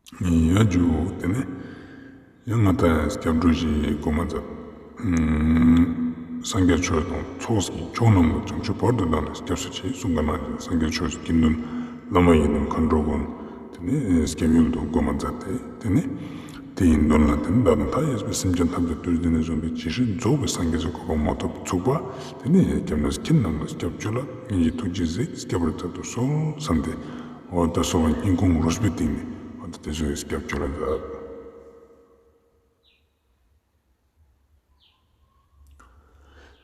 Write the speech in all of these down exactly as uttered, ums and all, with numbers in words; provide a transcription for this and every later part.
ཡ་ཇུ་དེ་ནས་ཡང་ང་ད་སྐྱབས་འགྲོ་ཞིག་དགོས་མ་ཚད། སངས་རྒྱས་ཆོས་དང་ཚོགས་ཀྱི་མཆོག་རྣམས་ལ། བྱང་ཆུབ་བར་དུ་བདག་ནི་སྐྱབས་སུ་མཆི་གསུངས་པ་ནང་བཞིན། སངས་རྒྱས་ཆོས་ཀྱི་དགེ་འདུན་བླ་མ་ཡི་དམ་མཁའ་འགྲོ་ཀུན་དེ་ནས་སྐྱབས་ཡུལ་དུ་དགོས་མ་ཚད་དེ། དེ་ནས་དེ་ཡི་མདུན་ལ་དེ་ནས་བདག་དང་མཐའ་ཡས་པའི་སེམས་ཅན་ཐམས་ཅད་བདུད་སྡེ་ནས་བཟུང་སྟེ་ཇི་སྲིད་རྫོགས་པའི་སངས་རྒྱས་ཀྱི་གོ་འཕང་མ་ཐོབ་ཚུགས་པ་དེ་ནས་སྐྱབས་གནས་ཀྱི་རྣམས་ལ་སྐྱབས་བཅོལ་ལ། སྙིང་རྗེའི་ཐུགས་རྗེས་གཟིགས་སྐྱབས་པར་མཛད་དུ་གསོལ་བསམ་སྟེ། འོ་ད་གསོལ་བ་སྙིང་ཁོང་རུས་པའི་གཏིང་ནས་འོ་ད་དེ་ཚོའི་སྐྱབས་བཅོལ་ལ་མཛད།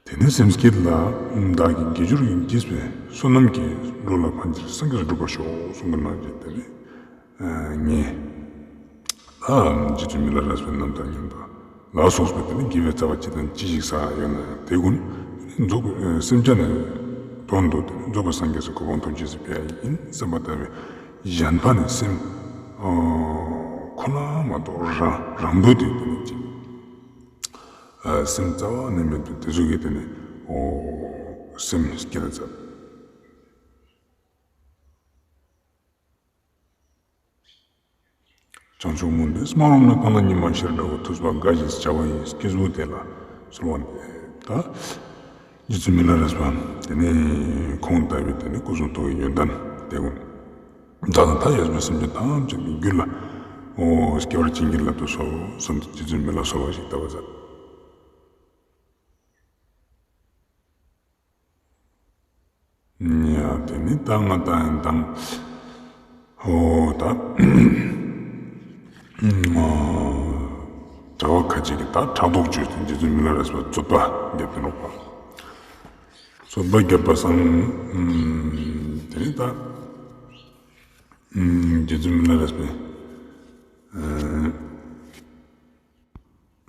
དེ་ནས་སེམས་བསྐྱེད་ལ། བདག་གིས་དགེ་སྦྱོར་གྱིས་བགྱིས་པའི་བསོད་ནམས་ཀྱིས་འགྲོ་ལ་ཕན་ཕྱིར་སངས་རྒྱས་འགྲུབ་པར་ཤོག་གསུངས་པ་ནང་བཞིན། དེ་ནས་ངས་ད་རྗེ་བཙུན་མི་ལ་རས་པའི་རྣམ་ཐར་ཉན་པ་ལ་སོགས་པའི་དེ་ནས་དགེ་བའི་རྩ་བ་ཅི་དང་ཅི་ཞིག་བསགས་ཡོད་ན་ཡང་དེ་ཀུན་རྫོགས་པའི་སེམས་ཅན་ནི་དོན་དུ་དེ་ནས་རྫོགས་པའི་སངས་རྒྱས་སུ་གོ་འཕང་ཐོབ་རྗེས་སུ་ཕེབས་ཡིན་བསམ་པ་ལྟ་བུའི་གཞན་ཕན་ནི་སེམས་ཁོ་ན་མ་གཏོགས་རང་རང་འདོད་དེ་དེ་ནས་ཅི། སེམས་རྩ་བ་ནས་མེད་དུ་དེ་ཚོ་གིས་དེ་ནས་སེམས་སྐྱིད་ལ་མཛད། བྱང་ཆུབ་མུན་པའི་སྨག་རུམ་ལ། གང་ལ་ཉི་མ་ཤར་འདྲ་བ། ཐུབ་པ་དགའ་ཞིང་བྱ་བ་ཡི། སྐྱེས་བུ་དེ་ལ་གསོལ་བ་འདེབས། ད་རྗེ་བཙུན་མི་ལ་རས་པ་དེ་ནས་ཁོང་ལྟ་བུའི་དེ་ནས་སྐུ་གསུང་ཐུགས་ཀྱི་ཡོན་ཏན་དེ་ཀུན་བདག་དང་མཐའ་ཡས་པའི་སེམས་ཅན་ཐམས་ཅད་ཀྱི་རྒྱུད་ལ་འོ་སྐྱེ་བར་བྱིན་གྱིས་བརླབ་ཏུ་གསོལ་བསམ་སྟེ་རྗེ་བཙུན་མི་ལ་གསོལ་བ་ཞིག་བཏབ་པ་མཛད། ཡ་དེ་ནི་ད་ང་ད་ཡང་དང་འོ་ད་གྲྭ་པ་ཁ་ཅིག་གིས་ད་ཕྲག་དོག་བཅོས་ཏེ་རྗེ་བཙུན་མི་ལ་རས་པ་རྩོད་པ་བརྒྱབ་ཏེ་ནོག་པ། རྩོད་པ་བརྒྱབ་པ་སང་དེ་ནི་ད། རྗེ་བཙུན་མི་ལ་རས་པས།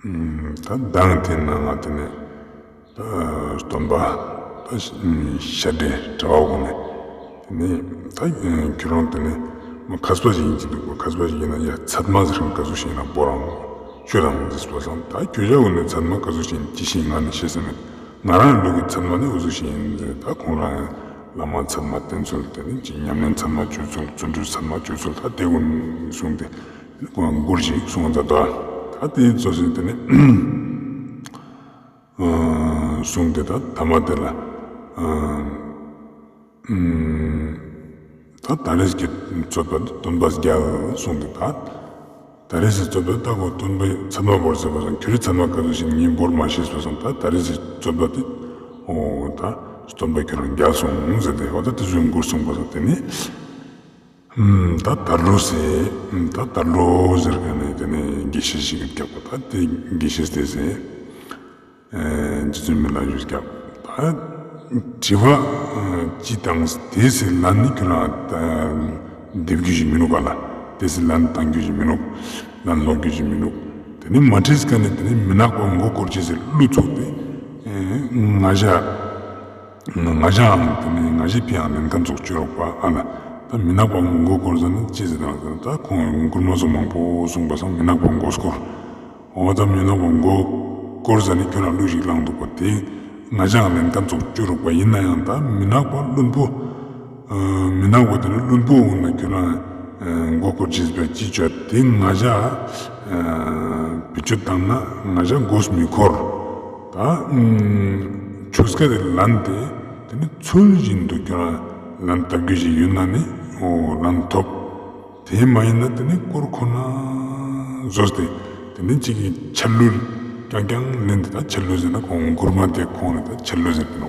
ད་མདང་དེ་ན་ང་དེ་ནས་ད་སྟོན་པ་ད་ཤ་འདྲེ་གྲྭ་པ་ཀུན་ནས་དེ་ནས་ད་ཁྱོད་རང་དེ་ནས་མ་མཁས་པ་ཞིག་ཡིན་གྱི་འདུག་པ། མཁས་པ་ཞིག་ཡིན་ན་ཡ་ཚད་མ་ཟེར་མཁན་ག་ཚོད་ཞིག་ཡིན་ན་བོར་རང་ཆོས་རང་འཛིན་པ་སང་ད་ཁྱོད་ཅག་ཀུན་ནས་ཚད་མ་ག་ཚོད་ཞིག་ཡིན་ཅི་ཞིག་ང་ནས་ཤེས་ས་མེད། ང་རང་ལུགས་ཀྱི་ཚད་མ་ནི་འུ་ཚོ་ཞིག་ཡིན་ཟེར། ད་ཁོང་རང་ཡང་བླ་མ་ཚད་མ་བསྟེན་ཚུལ་དེ་ནི་ཅིག་ཉམས་ལེན་ཚད་མ་བྱོས་ཚུལ་བརྩོན་འགྲུས་ཚད་མ་བྱོས་ཚུལ་ད་དེ་ཀུན་གསུངས་ཏེ་ཁོང་མགུར་ཞིག་གསུངས་མཛད་དོ། ད་དེ་ཚོ་ཞིག་དེ་ནི་གསུངས་ཏེ་ད་ཐ་མ་དེ་ལ། ད་ད་རེས་ཀྱི་རྩོད་པ་འདི་སྟོན་པ་རྒྱལ་གསུངས་ཏེ་ད། ད་རེས་ཀྱི་རྩོད་པ་ད་ཁོ་སྟོན་པའི་ཚད་མ་བོར་ཟེར་བ་སང་ཁྱོད་རའི་ཚད་མ་ག་ཚོད་ཞིག་ངས་བོར་མ་ཤེས་སོ་སང་ད་ད་རེས་ཀྱི་རྩོད་པ་འདི་འོ་ད་སྟོན་པ་ཁྱོད་རང་རྒྱལ་སོང་ཟེར་ཏེ་འོ་ད་དེ་ཚོའི་མགུར་གསུངས་པ་སང་དེ་ནི། ད་དར་ལུ་ཟེར། ད་དར་ལུ་ཟེར་མཁན་ནི་དེ་ནི་དགེ་བཤེས་ཤིག་གིས་བརྒྱབ་པ་ད་དེ་དགེ་བཤེས་དེ་ཟེར། རྗེ་བཙུན་མི་ལ་ཡུལ་སྐྱབས། ད་དྲི་བ་ཅི་བཏང་དེ་ཟེར་ལན་ནི་ཁྱོད་རང་འདེབས་རྒྱུ་ཞིག་མི་འདུག་ག་ལ། དེ་ཟེར་ལན་བཏང་རྒྱུ་ཞིག་མི་འདུག་ལན་སློག་རྒྱུ་ཞིག་མི་འདུག་དེ་ནི་མ་དྲིས་ཀ་ནི་དེ་ནི་མི་ནག་པ་མགོ་སྐོར་ཅི་ཟེར་གླུ་ཚུགས་ཏེ། ང་ཞ་ང་ཞའང་དེ་ནི་ང་ཞའི་ཕིའང་ལན་ཁ་ཚོགས་བཅོས་རོགས་པ་ཨ་ལ། ད་མི་ནག་པ་མགོ་སྐོར་ཟེར་ནི་ཅི་ཟེར་དང་ཟེར་ན་ད་ཁོང་མགུར་མ་ཚོ་མང་པོ་གསུངས་པ་སང་མི་ནག་པ་མགོ་སྐོར། འོ་ད་མི་ནག་པ་མགོ་སྐོར་ཟེར་ནི་ཁྱོད་རང་གླུ་ཞིག་བླངས་འདུག་པ་དེ་ང་ཅག་ལན་ཁ་ཚོགས་བཅོས་རོགས་པ་ཡིན་ན་ཡང་ད་མི་ནག་པ་བླུན་པོ། མི་ནག་པ་དེ་ནི་བླུན་པོ་འོང་ན་ཁྱོད་རང་མགོ་སྐོར་བྱེད་པའི་ཅི་བྱ་དེ་ང་ཅག་བེད་སྤྱོད་བཏང་ན་ང་ཅག་མགོ་མི་འཁོར། ད་ཆུ་སྐད་དེ་ལན་དེ་དེ་ནི་ཚུལ་བཞིན་དུ་ཁྱོད་རང་ལན་བཏབ་རྒྱུ་ཞིག་ཡོད་ན་ནི་འོ་ལན་ཐོབ། དེ་མ་ཡིན་ན་དེ་ནི་སྐོར་ཁོ་ན་བཟོས་ཏེ་དེ་ནི་གཅིག་གིས་ཆ་ལུ་རྐྱང་རྐྱང་ལེན་ཏེ་ད་ཆ་ལུ་ཟེར་ན་ཁོང་མགུར་མ་དེ་ཁོང་ནི་ད་ཆ་ལུ་ཟེར་ཏེ་ནོ།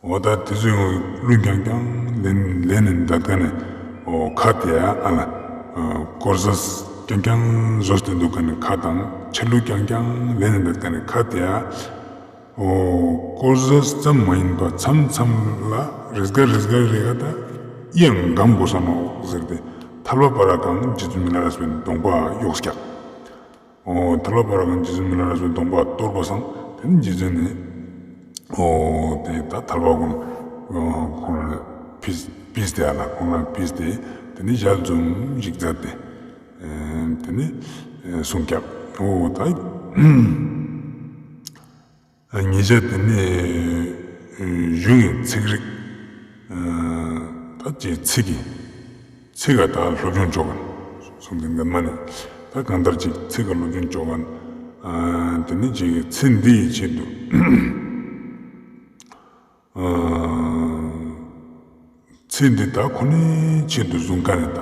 འོ་ད་དེ་ཚོ་ཡང་གླུ་རྐྱང་རྐྱང་ལེན་ལེན་ནས་འདྲ་ད་ནི་འོ་ཁ་དེ་ཡ་ཨ་ལ་སྐོར་ཟ་རྐྱང་རྐྱང་བཟོས་ཏེ་འདུག་ག་ནི་ཁ་དང་ཆ་ལུ་རྐྱང་རྐྱང་ལེན་ནས་འདྲ་ད་ནི་ཁ་དེ་ཡ། འོ་སྐོར་ཟ་ཙམ་མ་ཡིན་པ་མཚམས་མཚམས་ལ་རེས་འགའ་རེས་འགའ་རེ་འགའ་ད་ཡང་འགམ་དགོས་ས་ནོ་ཟེར་ཏེ་ཐལ་བ་བར་གང་རྗེ་བཙུན་མི་ལ་རས་པའི་གདོང་པ་གཡོགས་སྐྱག་འོ་ཐལ་བ་བར་གང་རྗེ་བཙུན་མི་ལ་རས་པའི་གདོང་པ་གཏོར་བ་སང་དེ་ནི་རྗེ་བཙུན་ནི་འོ་དེ་ད་ཐལ་བ་ཀུན་ཁོང་ལ་ཕིས་ཕིས་ཏེ་ཨ་ལ་ཁོང་ལ་ཕིས་ཏེ་དེ་ནི་ཞལ་འཛུམ་ཞིག་མཛད་དེ་དེ་ནི་གསུང་སྐྱག་འོ་ད། ཉེ་ཆར་དེ་ནས་གཞུང་གི་ཚིག་རིགས་ད་ཅིག་ཚིག་གི་ ཚིག་ག་ད་སློབ་སྦྱོང་ཆོ་ག་གསུངས་ཏེ་འདི་མ་ནི་ད་གང་ལྟར་ཅིག་ཚིག་ག་སློབ་སྦྱོང་ཆོ་ག་དེ་ནི་ཅིག་ཚིག་འདི་ཡི་ཆེད་དུ། ཚེ་འདི་དག་ཁོ་ནའི་ཆེད་དུ་བཟུང་མཁན་ནི་ད་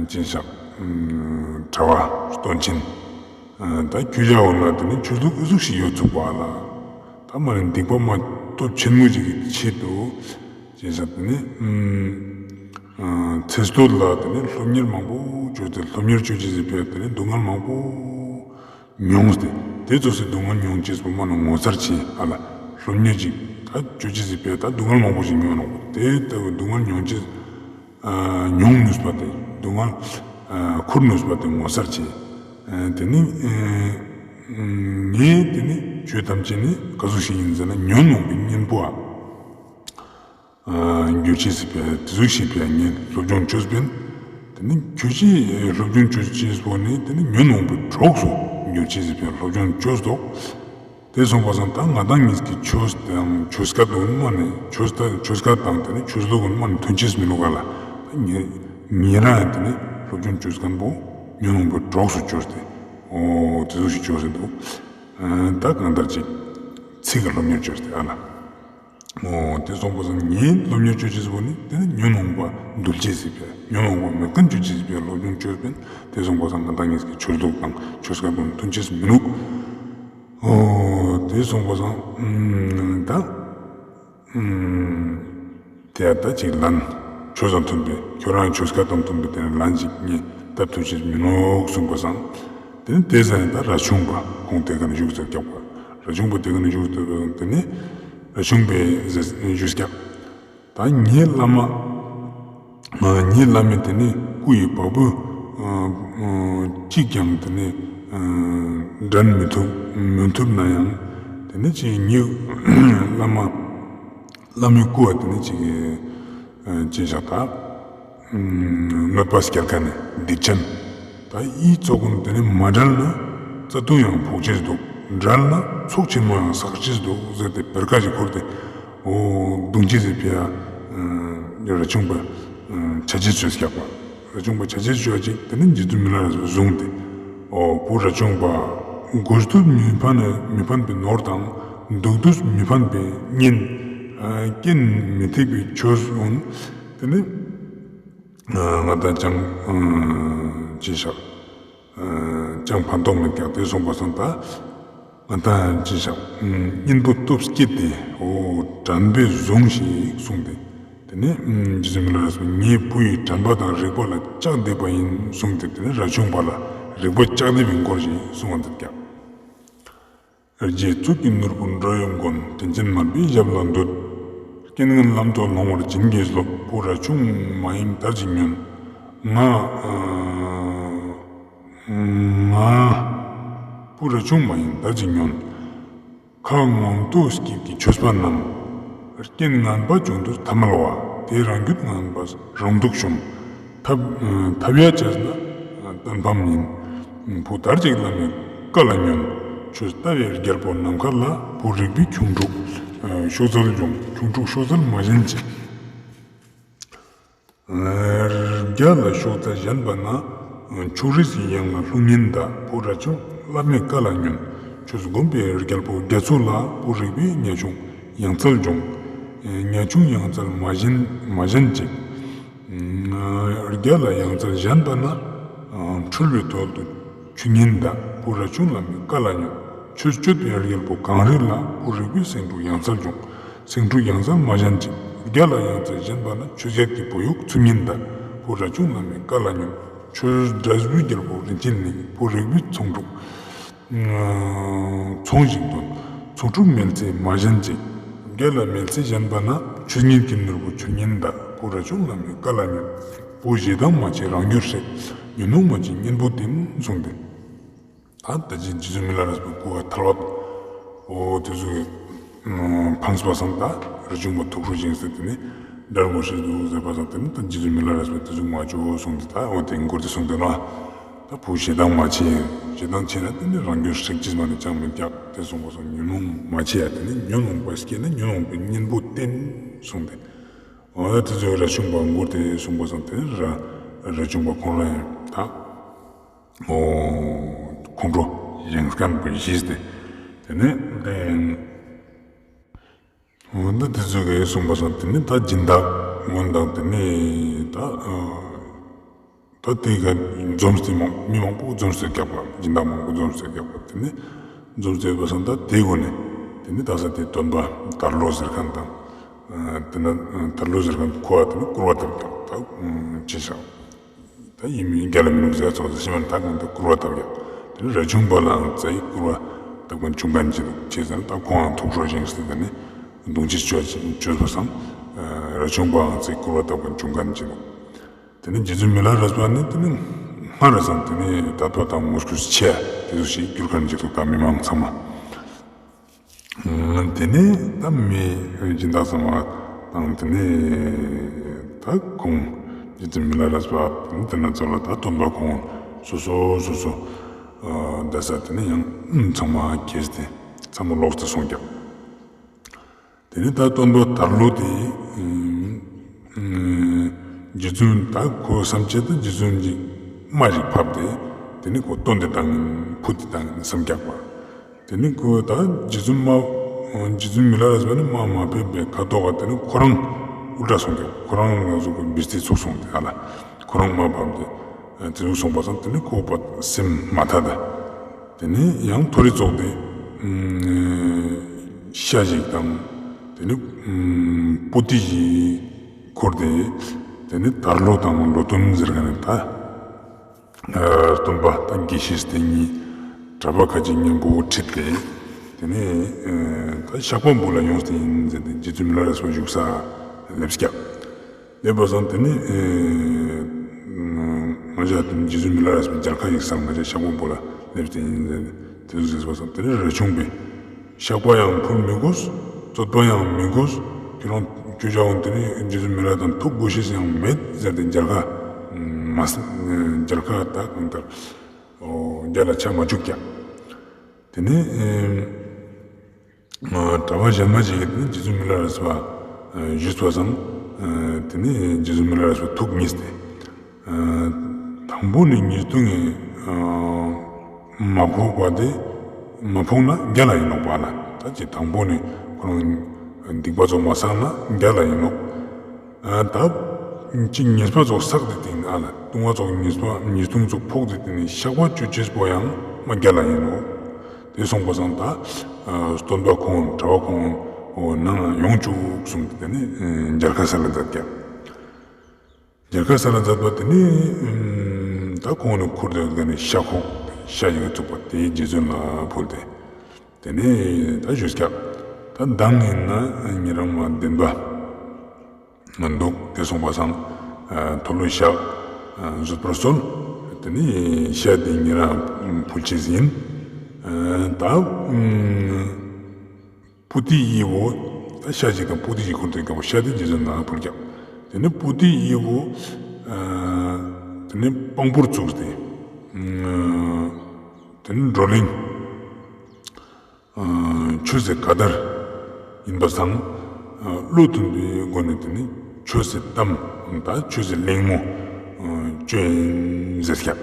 སྦྱིན་བཤགས་གྲྭ་པ་སྟོན་ཆེན་ད་ཁྱོད་ཅག་འོ་ན་དེ་ནི་ཆོས་ལུགས་ཨུ་ཚུགས་ཤིག་ཡོད་ཚུགས་པ་ལ་ད་མ་ནི་སྡིག་པ་མ་སྟོབས་ཆེན་མོ་ཞིག་གི་ཆེད་དུ་སྦྱིན་བཤགས་དེ་ནི་ཚེ་སྟོད་ལ་དེ་ནི་སློབ་གཉེར་མང་པོ་བྱོས་ཏེ་སློབ་གཉེར་བྱོས་ཅི་ཟིག་ཕེབས་དེ་ནི་སྡུག་བསྔལ་མང་པོ། མྱོང་སྟེ། དེ་ཚོ་སྲིད་སྡུག་བསྔལ་མྱོང་ཅེས་པོ་མ་ན་ངོ་མཚར་ཆེ་ཨ་ལ། སློབ་གཉེར་ཅིག་ད་ཅོ་ཅེས་སྲིད་པས་ད་སྡུག་བསྔལ་མང་པོ་ཞིག་མྱོང་ནོ། དེ་ལྟ་བུ་སྡུག་བསྔལ་མྱོང་ཅེས་མྱོང་ནུས་པ་དེ་སྡུག་བསྔལ་ཁུར་ནུས་པ་དེ་ངོ་མཚར་ཆེ། དེ་ནི་ངས་དེ་ནི་ཆོས་ཐམས་ཅད་ནི་ག་ཟུག་ཞིག་ཡིན་ཟེར་ན་ཉོན་མོངས་པའི་གཉེན་པོའམ། འགྱུར་བྱེད་ཟེར་བའི་དེ་ཟུག་ཤེས་པའི་ཉིན་སློབ་སྦྱོང་བཅོས་པས། དེ་ནི་ཁྱོད་ཀྱིས་སློབ་སྦྱོང་བཅོས་ཅེས་པོ་ནི་དེ་ནི་ཉོན་མོངས་པའི་གྲོགས་སུ་འགྱུར་བྱེད་ཟེར་བའི་སློབ་སྦྱོང་བཅོས་ཏོག་དེ་སོང་པ་སང་ད་ང་དང་ཉིད་ཀྱི་ཆོས་དང་ཆོས་སྐལ་དུ་མ་ནི་ཆོས་ད་ཆོས་སྐལ་དང་དེ་ནི་ཆོས་ལུགས་མ་ནི་མཐུན་ཆེས་མི་ལུགས་ག་ལ་ད་ཉེ་ཉེ་རང་ཡང་དེ་ནི་སློབ་སྦྱོང་བཅོས་མཁན་པོ་ཉོན་མོངས་པའི་གྲོགས་སུ་བཅོས་ཏེ་ཨོ་དེ་ཟུག་ཤིག་བཅོས་ཟིན་འདུག་ད་གང་ལྟར་ཅིག་ཚིག་གི་སློབ་གཉེར་བཅོས་ཏེ་ཨ་ལ། ཨོ་དེ་སོང་པ་སང་ངའི་སློབ་གཉེར་བཅོ་ཅེས་པོ་ནི་དེ་ནི་ཉོན་མོངས་པ་འདུལ་ཅེས་ཟེར་བའི་ཉོན་མོངས་པ་མེད་མཁན་བཅོ་ཅེས་ཟེར་བའི་སློབ་སྦྱོང་བཅོས་པས། དེ་སོང་པ་སང་ང་དང་ཉིད་ཀྱི་ཆོས་ལུགས་དང་ཆོས་སྐལ་དང་མཐུན་ཆེས་མི་ནུག་ཨོ་དེ་སོང་པ་སང་ད་དེ་ད་ཅིག་ལན་ཆོས་དང་མཐུན་པའི་ཁྱོད་རང་ཆོས་སྐལ་དང་མཐུན་པའི་དེ་ནི་ལན་ཅིག་ངས་བཏབ་ཐུབ་ཅེས་མི་ནུག་གསུངས་པ་སང་། དེ་ནི་དེ་ཟ་ནས་ད་ར་ཆུང་པ་ཁོང་དེ་ག་ནས་བཞུགས་ཚར་རྒྱག་པ་ར་ཆུང་པ་དེ་ག་ནས་བཞུགས་ཚར་དེ་ནི་ར་ཆུང་པའི་ཟེར་བཞུགས་རྒྱག་ད་ངའི་བླ་མ། ངའི་བླ་མས་དེ་ནི་སྐུ་ཡི་བ་སྤུ་གཅིག་ཀྱང་དེ་ནི་འགྲན་མི་ཐུབ་མི་ཐུབ་ན་ཡང་དེ་ནི་ཅིག་ངའི་བླ་མ་བླ་མའི་སྐུ་བ་དེ་ནི་ཅིག་ཅི་བཞག་ད་གནོད་པ་སྐྱེལ་མཁན་ནི་སྡིག་ཅན། ད་ཨི་ཙོག་ཀུན་དེ་ནི་མ་འགྲན་ན་རྩ་ལྟུང་ཡང་ཕོག་ཅེས་འདུག་འགྲན་ན་ཚོགས་ཆེན་མོ་ཡང་བསགས་ཅེས་འདུག་ཟེར་ཏེ་བེར་ཀ་ཞིག་འཁུར་ཏེ་ཨོ་རྡུང་ཅེས་ཟེར་ཕི་ཡ་ར་ཆུང་པ་ཆ་ཅེས་ཚོས་སྐྱག་པ་ར་ཆུང་པ་ཆ་ཅེས་ཚོས་ཅིག་དེ་ནི་རྗེ་བཙུན་མི་ལ་རས་པས་བཟུང་སྟེ་ཨོ་བུ་ར་ཆུང་པ་དགོས་དུས་མི་ཕན་མི་ཕན་པའི་ནོར་དང་འདུག་དུས་མི་ཕན་པའི་གཉེན། རྐྱེན་མི་ཐེག་པའི་ཆོས་འོང་དེ་ནི། ང་དང་ཅང་ཅི་བྱ། ཅང་ཕན་ཐོགས་མེད་ཀྱང་དེ་སོང་པ་སང་ད། ང་དང་ཅི་བྱ། གཉེན་པོ་སྟོབས་སྐྱེད་དེ་འོ་དྲན་པས་བཟུང་ཞིག་གསུངས་ཏེ། དེ་ནས་རྗེ་བཙུན་མི་ལ་རས་པས་ངའི་བུ་ཡི་དྲན་པ་དང་རིག་པ་ལ་བཅག་བསྡད་པ་ཡིན་གསུངས་ཏེ་དེ་ནས་ར་ཆུང་པ་ལ་རིག་པ་བཅག་བསྡད་པའི་སྐོར་ཞིག་གསུང་བ་འདུག་ཀྱང་། རྗེ་གཙུག་གི་ནོར་བུ་འགྲོ་བའི་མགོན། དྲིན་ཅན་མར་པའི་ཞབས་ལ་འདུད། རྐྱེན་ངན་ལམ་དུ་ལྷུང་བར་བྱིན་གྱིས་རློབས། བུ་ར་ཆུང་མ་ཡིན་དར་ཅིག་ཉོན། ང་ང་བུ་ར་ཆུང་མ་ཡིན་དར་ཅིག་ཉོན། ཁ་ངོམ་དུ་སྐྱིད་ཀྱི་ཆོས་པ་རྣམས། རྐྱེན་ངན་པ་བྱུང་དུས་ཐ་མལ་བ། དེ་རང་རྒྱུད་ངན་པ་རང་སྡུག་ཤོམ། ཐབས་ཐབས་ཡ་བྱས་ན་གཏན་ཕམ་ཡིན། བུ་དར་ཅིག་བླ་མའི་བཀའ་ལ་ཉོན། ཆོས་ལྟ་བའི་རྒྱལ་པོ་ནམ་མཁའ་ལ། བུ་རིག་པའི་ཁྱུང་ཕྲུག་གཤོག་རྩལ་འབྱུང་། ཁྱུང་ཕྲུག་གཤོག་རྩལ་མ་ཞན་ཅིག་རྒྱ་ལ་གཤོག་རྩལ་ཞན་པ་ན། ཕྱོགས་རིས་ཀྱི་གཡང་ལ་ལྷུང་ཉེན་གདའ། བུ་ར་ཆུང་བླ་མའི་བཀའ་ལ་ཉོན། ཆོས་སྒོམ་པའི་རྒྱལ་པོ་རྒྱ་མཚོ་ལ། བུ་རིག་པའི་ཉ་ཆུང་གཡང་རྩལ་འབྱུང་། ཉ་ཆུང་གཡང་རྩལ་མ་ཞན་མ་ཞན་ཅིག་རྒྱ་ལ་གཡང་རྩལ་ཞན་པ་ན། འཁྲུལ་བའི་དོད་དུ་ཆུད་ཉེན་གདའ། བུ་ར་ཆུང་བླ་མའི་བཀའ་ལ་ཉོན། ཆོས་སྤྱོད་པའི་རྒྱལ་པོ་གངས་རི་ལ། བུ་རིག་པའི་སེང་ཕྲུག་གཡང་རྩལ་འབྱུང་། སེང་ཕྲུག་གཡང་རྩལ་མ་ཞན་ཅིག་རྒྱ་ལ་གཡང་རྩལ་ཞན་པ་ན། ཆོས་རྒྱལ་གྱི་བུ་ཡུག་ཚུད་ཉེན་གདའ། བུ་ར་ཆུང་བླ་མའི་བཀའ་ལ་ཉོན། ཆོས་འབྲས་བུའི་རྒྱལ་པོ་རིན་ཆེན་གླིང་། བུ་རིག་པའི་ཚོང་ཕྲུག་ཚོང་ཞིག་འདོན། ཚོང་ཕྲུག་མེལ་ཚེ་མ་ཞན་ཅིག་རྒྱ་ལ་མེལ་ཚེ་ཞན་པ་ན། ཆོས་ཉིད་ཀྱི་ནོར་བུ་ཆུད་ཉེན་གདའ། བུ་ར་ཆུང་བླ་མའི་བཀའ་ལ་ཉོན། བུ་ཞེ་སྡང་མ་བྱེད་རང་རྒྱུད་ཧྲེག་ཉོན་མོངས་མ་བྱེད་གཉེན་པོ་བསྟེན་གསུངས་ཏེ། ད་ད་ཅི་རྗེ་བཙུན་མི་ལ་རས་པའི་སྐུ་བ་ཐལ་བ། ཨོ་དེ་ཚོ་ཕངས་པ་སང་ད་རི་ཆུང་པ་ཐུགས་ཁུར་ཅན་ཟེར་དེ་ནི་འདྲ་མོ་ཞིག་འདུག་ཟེར་བ་སང་དེ་ནི་ད་རྗེ་བཙུན་མི་ལ་རས་པས་དེ་ཚོ་མ་བྱོ་གསུངས་ཏེ། ད་ཨོ་དེ་མགུར་དེ་གསུངས་དེ་ན། ད་བུ་ཞེ་སྡང་མ་བྱེད། ཞེ་སྡང་བྱས་ན་དེ་ནི་རང་རྒྱུད་ཧྲེག་ཅིག་མ་ནི་ཅང་མི་རྒྱག་དེ་གསུངས་པ་སང་ཉོན་མོངས་མ་བྱེད་ཡ། དེ་ནི་ཉོན་མོངས་པ་སྐྱེས་ན་ཉོན་མོངས་པའི་གཉེན་པོ་བསྟེན་གསུངས་ཏེ། འོ་ད་དེ་ཚོའི་རས་ཆུང་པ་མགུར་དེ་གསུངས་པ་སོང་དེ་ར་རས་ཆུང་པ་ཁོང་རང་ཡང་ད་ཨོ་ཁོང་ཁྲོ་ཞེངས་མཁན་པ་བཞེས་ཏེ་དེ་ནས་འོ་ད་དེ་ཚོ་གས་གསུངས་པ་སོང་དེ་ནས་ད་སྦྱིན་བདག་ངོ་དང་དེ་ནས་ད་ཨ། ད་དེ་ག་འཛོམས་ཏེ་མང་མི་མང་པོ་འཛོམས་སུ་བཀྱག་པ་སྦྱིན་བདག་མང་པོ་འཛོམས་སུ་བཀྱག་པ་དེ་ནི་འཛོམས་ཏེ་ཡོད་པ་སང་ད་དེ་གོ་ནས་དེ་ནི་ད་ས་དེ་སྟོན་པ་དར་ལོ་ཟེར་མཁན་དང་དེ་ན་དར་ལོ་ཟེར་མཁན་ཁོ་བ་དེ་ནི་སྐུར་བ་བཏབ་ཀྱག་ད་ཅི་ཤག་ད་ཡིན་མིན་རྒྱ་ལ་མི་ནུག་ཟེར་ཚོགས་ཟེར་ཤི་མ་ད་གང་དུ་སྐུར་བ་བཏབ་ཀྱག་དེ་ནི་རས་ཆུང་པ་ལའང་ཙའི་སྐུར་བ་བཏབ་མཁན་བྱུང་མཁན་ཅི་འདུག་ཅི་ཟེར་ན་ད་ཁོའང་ཐུགས་ཁྲོ་ཞིང་སྟེ་དེ་ནི་གདུང་ཅི་བཅོས་བཅོས་པ་སང་རས་ཆུང་པའང་ཙའི་སྐུར་བ་བཏབ་མཁན་བྱུང་མཁན་ཅི་འདུག་དེ་ནས་རྗེ་བཙུན་མི་ལ་རས་པ་ནི་དེ་ནི་སྔར་བས་དེ་ནི་དད་པ་དང་མོས་གུས་ཆེ་དེ་ཚོ་ཞིག་གྱུར་མཁན་ཅིག་འདུག་ད་མི་མང་ཚང་མ། དེ་ནས་ད་མི་སྦྱིན་བདག་ཚང་མ་དང་དེ་ནས་ད་ཁོང་རྗེ་བཙུན་མི་ལ་རས་པ་དེ་ནི་དེ་ན་ཚོ་ལ་ད་སྟོན་པ་ཁོང་སོ་སོ་སོ་སོ་བསྡད་ས་དེ་ནི་ཡང་ཚང་མ་གྱེས་ཏེ་ཚང་མ་ལོག་སྟེ་སོང་ཀྱང་། དེ་ནས་ད་སྟོན་པ་དར་ལོ་དེ་རྗེ་བཙུན་ད་ཁོ་བསམ་བྱས་ད་རྗེ་བཙུན་གྱི་རྨ་ཞིག་ཕབ་སྟེ་དེ་ནས་ཁོ་སྟོན་ཏེ་བཏང་ཕུད་དེ་བཏང་བསམ་རྒྱག་པ། དེ་ནས་ཁོ་ད་རྗེ་བཙུན་མ་རྗེ་བཙུན་མི་ལ་རས་པ་ནི་རྨ་མ་ཕབ་པའི་ཁ་དོག་ག་དེ་ནས་ཁོ་རང་ཨུལ་ཊ་སོང་ཀྱང་ཁོ་རང་ང་ཚོ་གི་བི་སྟི་ཚུགས་སོང་དེ་ཨ་ལ་ཁོ་རང་རྨ་ཕབ་སྟེ་དེ་ཚུགས་སོང་པ་སང་དེ་ནས་ཁོ་པ་སེམས་མ་ཐག་ད། དེ་ནས་ཡང་མཐོ་རིས་ཚོགས་ཏེ་ཤ་ཞིག་དང་དེ་ནས་པོ་ཏི་ཞིག་འཁུར་ཏེ་དེ་ནས་དར་ལོ་དང་ལོ་སྟོན་ཟེར་མཁན་ནི་ད་སྟོན་པ་ད་དགེ་བཤེས་དེ་གཉིས་གྲྭ་པ་ཁ་ཅིག་མཉམ་པོ་ཁྲིད་དེ་དེ་ནས་ད་ཤག་པ་འབུ་ལ་ཡོངས་ཏེ་ཡིན་ཟེར་ཏེ་རྗེ་བཙུན་མི་ལ་རས་པ་བཞུགས་ས་སླེབས་ཀྱག་སླེབས་པ་སང་དེ་ནི་ང་ཅག་དེ་ནི་རྗེ་བཙུན་མི་ལ་རས་པའི་མཇལ་ཁ་ཡིག་སང་ང་ཅག་ཤག་པ་འབུ་ལ་སླེབས་ཏེ་ཡིན་ཟེར་ནས་དེ་ཚོ་ཟེར་བ་སང་དེ་ནི་རས་ཆུང་པས་ཤག་པ་ཡང་ཕུལ་མི་དགོས། རྩོད་པ་ཡང་མི་དགོས། ཁྱོད་རང་ཁྱོད་ཅག་འོང་དེ་ནི་རྗེ་བཙུན་མི་ལ་དང་ཐུག་དགོས་ཤེས་ཡང་མེད་ཟེར་ཏེ་མཇལ་ཁ་མ་ས་མཇལ་ཁ་ད་གང་ལྟར་རྒྱ་ལ་ཆ་མ་བཅུག་ཀྱང་དེ་ནི། གྲྭ་པ་གཞན་མ་ཞིག་གིས་དེ་ནི་རྗེ་བཙུན་མི་ལ་རས་པ་ཞུས་པ་སང་དེ་ནི་རྗེ་བཙུན་མི་ལ་རས་པ་ཐུགས་ཉིད་དེ། དང་པོ་ནི་ཉེས་ལྟུང་ངས་མ་ཕོག་པ་དེ་མ་ཕོག་ན་རྒྱ་ལ་ཡིན་ནོག་པ་ལ་ད་ཅི་དང་པོ་ནི་ཁོ་རང་སྡིག་པ་ཚོ་མ་བསགས་ན་རྒྱ་ལ་ཡིན་ནོག་ད་ཅི་ཉེས་པ་ཚོ་བསགས་ཏེ་དེ་ནི་ཨ་ལ་ལྟུང་བ་ཚོ་ཉེས་པ་ཉེས་ལྟུང་ཚོ་ཕོག་སྟེ་དེ་ནི་བཤགས་པ་བཅོ་ཅེས་པོ་ཡང་མ་རྒྱ་ལ་ཡིན་ནོག་དེ་སོང་པ་སང་ད་སྟོན་པ་ཁོང་གྲྭ་པ་ཁོང་ནང་ཡོང་བཅུག་གསུངས་ཏེ་དེ་ནི་མཇལ་ཁ་ས་ལ་མཛད་ཀྱག་མཇལ་ཁ་ས་ལ་མཛད་པ་དེ་ནི་ད་ཁོང་ནི་ཁུར་དེ་ག་ནི་ཤ་ཁོག་ཤ་ཡོད་བཙུགས་པ་དེའི་རྗེ་བཙུན་ལ་ཕུལ་ཏེ་དེ་ནི་ད་ཞུས་ཀྱག་ད་མདང་ཡིན་ན་ཉེ་རང་མ་བདེན་པ། འདུག་དེ་སོང་པ་སང་མཐོལ་ལོ་བཤགས་བཟོད་པར་གསོལ། དེ་ནི་ཤ་དེ་ཉེ་རང་ཕུལ་ཆེས་ཡིན། ད་པུ་ཏི་ཡི་བོ་ད་ཤ་ཅིག་དང་པུ་ཏི་ཅིག་ཁུར་དེ་དགའ་བོ་ཤ་དེ་རྗེ་བཙུན་ལ་ཕུལ་ཀྱག་དེ་ནི་པུ་ཏི་ཡི་བོ་དེ་ནི་དཔང་པོར་བཙུགས་ཏེ་དེ་ནི་བགྲོ་གླེང་། ཆོས་ཟེར་ག་དར་ཡིན་པ་སང་བློ་མཐུན་པའི་སྒོ་ནས་དེ་ནི་ཆོས་ཟེར་གཏམ་དང་ཆོས་ཟེར་གླེང་མོ་བཅོས་ཡིན་ཟེར་ཤག་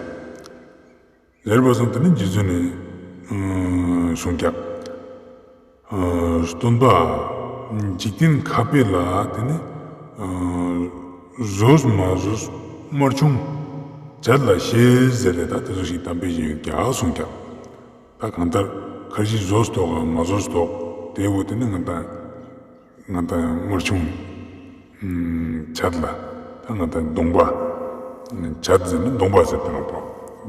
ཟེར་བ་སང་དེ་ནི་རྗེ་བཙུན་ནས་གསུངས་ཀྱག་སྟོན་པ་འཇིག་རྟེན་ཁ་དཔེ་ལ་དེ་ནི་བཟོས་མ་བཟོས་དམར་ཆུང་བྱད་ལ་ཤེས་ཟེར་ཏེ་ད་དེ་ཚོ་ཞིག་གཏམ་དཔེ་ཞིག་ཡོད་ཀྱག་གསུངས་ཀྱག་ད་གང་ལྟར་ཁར་ཞིག་བཟོས་ཐོག་མ་བཟོས་ཐོག་དེ་བོ་དེ་ནི་ང་དང་ང་དང་དམར་ཆུང་བྱད་ལ་ད་ང་དང་གདོང་པ་བྱད་ཟེར་ན་གདོང་པ་ཟེར་དེ་ནོག་པ།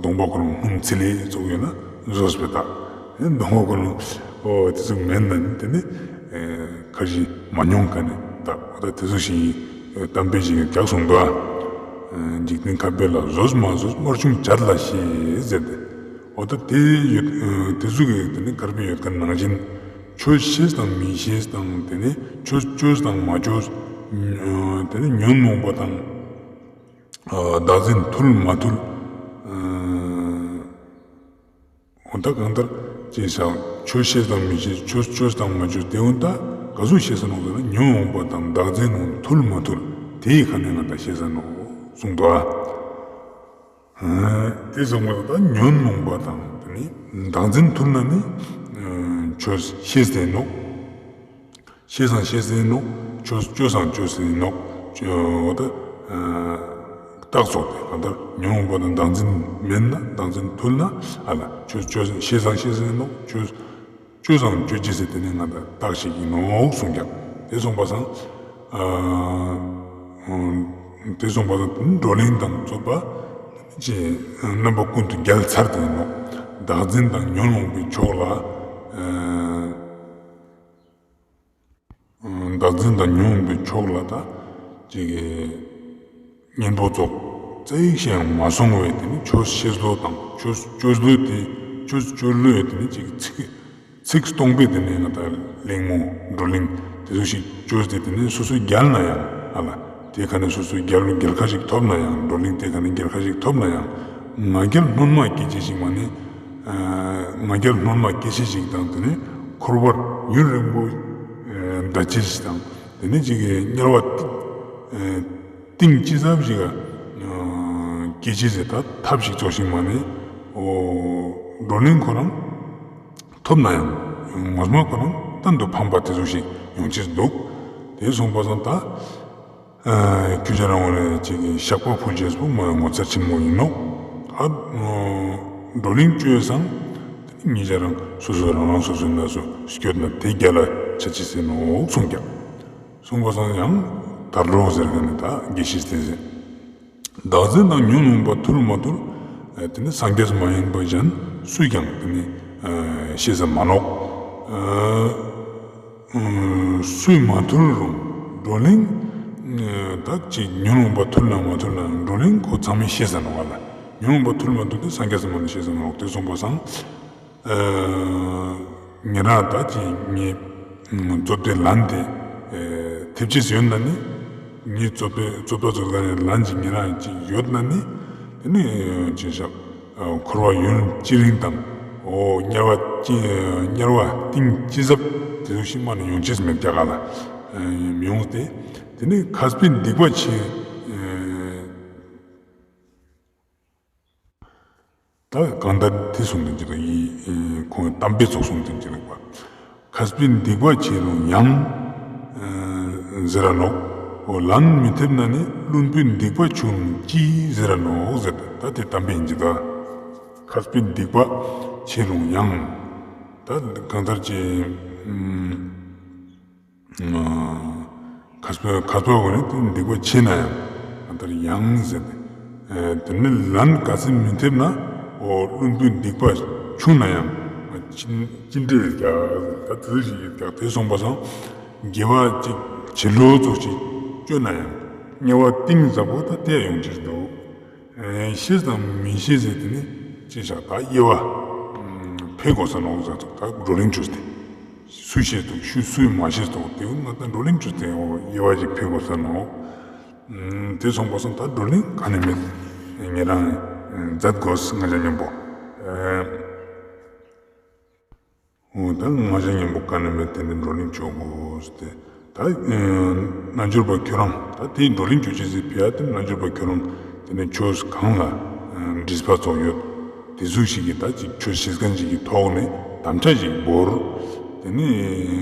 གདོང་པ་ཁོ་རང་སྣུམ་ཚི་ལེ་བཙུགས་ཡོད་ན་བཟོས་པའི་ད་གདོང་པ་ཁོ་རང་ཨོ་དེ་ཚོ་མེད་ན་ནི་དེ་ནི་ཁར་ཞིག་མ་མྱོང་ག་ནི་ད་ཨོ་ད་དེ་ཚོ་ཞིག་གཏམ་དཔེ་ཞིག་རྒྱག་སོང་འདུག་ཨ། འཇིག་རྟེན་ཁ་དཔེ་ལ་བཟོས་མ་བཟོས་དམར་ཆུང་བྱད་ལ་ཤེས་ཟེར་ཏེ། འོ་ད་དེ་ཡོད་དེ་ཚོ་གི་དེ་ནི་ཁར་དཔེ་ཡོད་མཁན་ནང་བཞིན་ཆོས་ཤེས་དང་མི་ཤེས་དང་དེ་ནི་ཆོས་བཅོས་དང་མ་བཅོས། དེ་ནི་ཉོན་མོངས་པ་དང་བདག་འཛིན་ཐུལ་མ་ཐུལ། འོ་ད་གང་ལྟར་ཅེས་བྱ་ཆོས་ཤེས་དང་མི་ཤེས་ཆོས་བཅོས་དང་མ་བཅོས་དེ་འོ་ད། ག་ཟུག་ཤེས་ས་ནོག་ཟེར་ན། ཉོན་མོངས་པ་དང་བདག་འཛིན་ནང་ཐུལ་མ་ཐུལ་དེའི་ཁ་ནས་ང་ད་ཤེས་ས་ནོག་གསུངས་འདུག་ཨ། དེ་སོང་བ་ད་ཉོན་མོངས་པ་དང་དེ་ནི་བདག་འཛིན་ཐུལ་ན་ནི་ཆོས་ཤེས་ཟེར་ནོག། ཤེས་སང་ཤེས་ཟེར་ནོག། ཆོས་སྤྱོད་སང་སྤྱོད་ཟེར་ནོག། འོ་ད་རྟགས་སོགས་དེ་གང་ལྟར་ཉོན་མོངས་པ་དང་བདག་འཛིན་མེད་ན། བདག་འཛིན་ཐུལ་ན་ཨ་ལ་ཆོས་སྤྱོད་ཤེས་སང་ཤེས་ཟེར་ནོག། ཆོས་སྤྱོད་སང་སྤྱོད་ཅེས་ཟེར་དེ་ནི་ང་ད་རྟགས་ཤིག་ཡིན་ནོག་གསུངས་ཀྱང་། དེ་སོང་བ་སང་། དེ་སོང་བ་སང་བགྲོ་གླེང་དང་རྩོད་པ་ཅེས་རྣམ་པ་ཀུན་ཏུ་རྒྱལ་ཚར་དུ་ཡིན་ནོག། བདག་འཛིན་དང་ཉོན་མོངས་པའི་ཕྱོགས་ལ། བདག་འཛིན་དང་ཉོན་མོངས་པའི་ཕྱོགས་ལ་ད་ཅིག་གཉེན་པོ་ཚོགས་རྩ་ཡིག་ཤེས་ཡང་མ་སོང་བས། དེ་ནི་ཆོས་ཤེས་ལོས་དང་ཆོས་སྤྱོད་ལོས་དེ། ཆོས་སྤྱོད་ལོས་དེ་ནི་ཅིག་ཚིག་ཚིག་སྟོང་པའི་དེ་ནས་ང་ད་གླེང་མོ་བགྲོ་གླེང་དེ་ཚོ་ཞིག་བཅོས་ཏེ་དེ་ནས་སོ་སོའི་རྒྱལ་ན་ཡང་ཨ་ལ། དེ་ཁ་ནས་སོ་སོའི་རྒྱལ་རྒྱལ་ཁ་ཞིག་ཐོབ་ན་ཡང་། བགྲོ་གླེང་དེ་ཁ་ནས་རྒྱལ་ཁ་ཞིག་ཐོབ་ན་ཡང་། ང་རྒྱལ་སྣོན་མ་སྐྱེ་ཅེས་ཤིག་མ་ནི། ང་རྒྱལ་སྣོན་མ་སྐྱེ་ཅེས་ཤིག་དང་། དེ་ནས་འཁོར་བར་ཡུན་རིང་པོ་འདའ་ཅེས་ཤིག་དང་། དེ་ནས་ཅིག་གི་དམྱལ་བ་གཏིང་ཅི་ཟབ་ཞིག་ག་སྐྱེ་ཅེས་ཟེར་ད་ཐབས་ཤིག་ཚོགས་ཤིག་མ་ནི། འོ་བགྲོ་གླེང་ཁོ་རང་ཐོབ་ན་ཡང་ངོ་མ་ཁོ་རང་གཏན་དུ་ཕངས་པ་དེ་ཚོ་ཞིག་ཡོང་ཅེས་འདུག། དེ་སོང་བ་སང་ད་ཁྱོད་ཅག་རང་ངོ་ནས་ཅིག་གི་བཤགས་པ་ཕུལ་ཅེས་པོ་མ་ངོ་མཚར་ཆེན་མོ་ཡིན་ནོག། ཨ་བགྲོ་གླེང་བཅོས་སང་དེ་ནི་ཉེ་ཆར་རང་སོ་སོ་རང་རང་སོ་སོའི་ནང་སུ་སྐྱོད་ན་དེ་རྒྱལ་ལ་ཆ་ཅི་ཟེར་ནོག་གསུངས་ཀྱང་། གསུངས་པ་སང་ཡང་དར་ལོ་ཟེར་ག་ནི་ད་དགེ་བཤེས་དེ་ཟེར། བདག་འཛིན་དང་ཉོན་མོངས་པ་ཐུལ་མ་ཐུལ། དེ་ནི་སངས་རྒྱས་མ་ཡིན་པ་གཞན་སུས་ཀྱང་དེ་ནི་ཤེས་ས་མ་ནོག། སུས་མ་ཐུལ་རུང་བགྲོ་གླེང་ད་ཅིག་ཉོན་མོངས་པ་ཐུལ་ན་མ་ཐུལ་ན་བགྲོ་གླེང་ཁོ་ཚང་མས་ཤེས་ས་ནོག་ཨ་ལ། ཉོན་མོངས་པ་ཐུལ་མ་ཐུལ་དེ་སངས་རྒྱས་མ་ནི་ཤེས་ས་མ་ནོག། དེ་སོང་བ་སང་། ཉེ་རང་ད་ཅིག་ངའི་རྩོད་པའི་ལན་དེ་ཐེབས་ཅེས་ཡོད་ན་ནི། ངའི་རྩོད་པའི་རྩོད་པ་རྩོད་ག་ནས་ལན་ཅིག་ཉེ་རང་ཅིག་ཡོད་ན་ནི། དེ་ནི་ཅི་ཞག་འཁོར་བ་ཡུན་ཅི་རིང་དང་། འོ་དམྱལ་བ་ཅི་དམྱལ་བ་གཏིང་ཅི་ཟབ་དེ་ཚོ་ཞིག་མ་ནི་ཡོང་ཅེས་མེད་ཀྱག་ཨ་ལ། མི་ཡོང་སྟེ། དེ་ནི་མཁས་པའི་སྡིག་པ་ཆེ། ད་གང་ལྟར་དེ་གསུངས་དོན་གྱི་ལ་ཡི་ཁོང་གཏམ་དཔེ་ཚོགས་གསུངས་དོན་གྱི་ལ་བ། མཁས་པའི་སྡིག་པ་ཆེ་རུང་ཡང་ཟེར་ར་ནོག། འོ་ལན་མི་ཐེབས་ན་ནི་བླུན་པོའི་སྡིག་པ་ཆུང་ཅི་ཟེར་ར་ནོག་ཟེར། ད་དེ་གཏམ་དཔེ་ཡིན་གྱི་ད། མཁས་པའི་སྡིག་པ་ཆེ་རུང་ཡང་། ད་གང་ལྟར་གྱི། མཁས་པ་མཁས་པ་འོ་ནི་དེ་སྡིག་པ་ཆེ་ན་ཡང་ཨ་ལྟར་ཡང་ཟེར་ཏེ། དེ་ནི་ལན་ག་ཚོད་མི་ཐེབས་ན་འོ་བླུན་པོའི་སྡིག་པ་ཆུང་ན་ཡང་ཅི་ཅི་འདྲ་ཡོད་ཀྱག། ད་དེ་ཞིག་ཡོད་ཀྱག། དེ་སོང་བ་སང་དགེ་བ་ཅིག་བྱེད་ལོ་ཚོགས་ཅིག་བཅོས་ན་ཡང་དམྱལ་བ་གཏིང་ཟབ་པོ་ད་དེ་ཡོང་ཕྱིར་འདུག། ཤེས་དང་མི་ཤེས་ཟེར་དེ་ནི་ཅི་བྱ་ད་དབྱེ་བ་ཕེ་དགོས་ས་ནོག་ཟེར་ཏོ། ད་བགྲོ་གླེང་བཅོས་ཏེ། སུས་ཤེས་ཐུབ་ཤུ་སུས་མ་ཤེས་ཐུབ་དེ་ང་ད་བགྲོ་གླེང་བཅོས་ཏེ་དབྱེ་བ་ཅིག་ཕེ་དགོས་ས་ནོག། དེ་སོང་པ་སང་ད་བགྲོ་གླེང་ག་ནས་མེད། ངེད་རང་མཛད་དགོས་ང་ཅག་མཉམ་པོ། འོ་ད་ང་ཅག་མཉམ་པོ་ག་ནས་མེད་དེ་ནི་བགྲོ་གླེང་བཅོ་དགོས་ཏེ། ད་རྣལ་འབྱོར་པ་ཁྱོད་རང་ད་དེའི་བགྲོ་གླེང་བཅོ་ཅེས་ཟེར་ཕི་ཡ་དེ་རྣལ་འབྱོར་པ་ཁྱོད་རང་དེ་ནས་ཆོས་གང་ལ་འདྲིས་པ་ཚོགས་ཡོད་དེ་ཚོ་ཞིག་གིས་ད་ཅིག་ཆོས་ཤེས་མཁན་ཞིག་གི་ཐོག་ནས་དམ་བཅའ་ཞིག་བོར། དེ་ནས་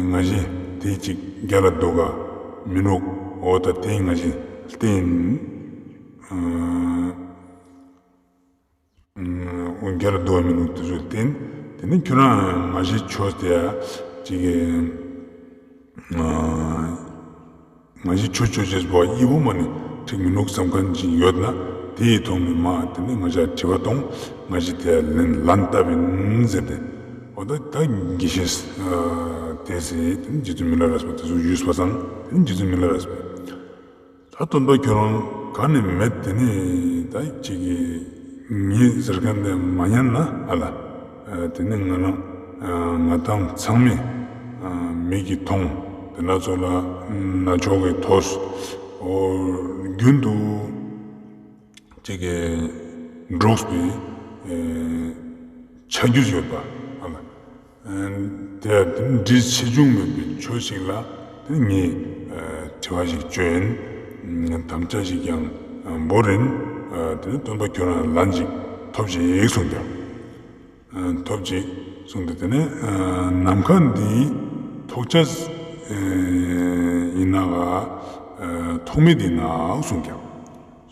ང་ཞེ་དེ་ཅིག་རྒྱ་ལ་འདུག་ག་མི་འདུག། འོ་ད་དེ་ང་ཞེ་བརྟེན། འོ་རྒྱ་ལ་འདུག་མི་འདུག་དེ་ཚོས་བརྟེན། དེ་ནི་ཁྱོད་རང་ང་ཞེ་ཆོས་དེ་ཅིག་གི་ང་ཞེ་ཆོས་ཆོས་ཅེས་པོ་དབྱེ་བོ་མ་ནི་འགྲིག་མི་འདུག་བསམ་མཁན་ཅིག་ཡོད་ན་དེའི་ཐོག་ནས་མ་དེ་ནི་ང་ཞ་དྲི་བ་གཏོང་། ང་ཞེ་དེ་ལན་ལན་བཏབ་ཡིན་ཟེར་ཏེ། འོ་ད་ད་དགེ་བཤེས་དེ་ཟེར་དེ་ནི་རྗེ་བཙུན་མི་ལ་རས་པ་དེ་ཚོ་ཞུས་པ་སང་དེ་ནི་རྗེ་བཙུན་མི་ལ་རས་པས། ད་སྟོན་པ་ཁྱོད་རང་ག་ནས་མེད་དེ་ནི་ད་ཅིག་གི་ངེད་ཟེར་མཁན་དེ་མ་ཉན་ན་ཨ་ལ། དེ་ནི་ང་རང་ང་དང་ཚང་མས་མིག་གིས་མཐོང་། དེ་ན་ཚོ་ལ་རྣ་ཅོག་གིས་ཐོས། འོ་རྒྱུན་དུ་ཅིག་གི་འགྲོགས་པའི་ཆ་རྒྱུས་ཡོད་པ་ཨ་ལ། དེ་ཡང་འདྲིས་ཆེ་ཆུང་མེད་པའི་ཆོས་ཤིག་ལ་ ངས་དྲི་བ་ཞིག་བཅོས་ཡིན། དམ་བཅའ་ཞིག་ཀྱང་འབོར་ཡིན། དེ་ནས་སྟོན་པ་ཁྱོད་རང་ལན་ཅིག་ཐོབ་ཅིག་གསུངས་ཀྱང་། ཐོབ་ཅིག་གསུངས་ཏེ། དེ་ནས་ནམ་མཁའ་འདི་ཐོགས་བཅས་ཡིན་ན་ག་ཐོགས་མེད་ཡིན་ན་གསུངས་ཀྱང་།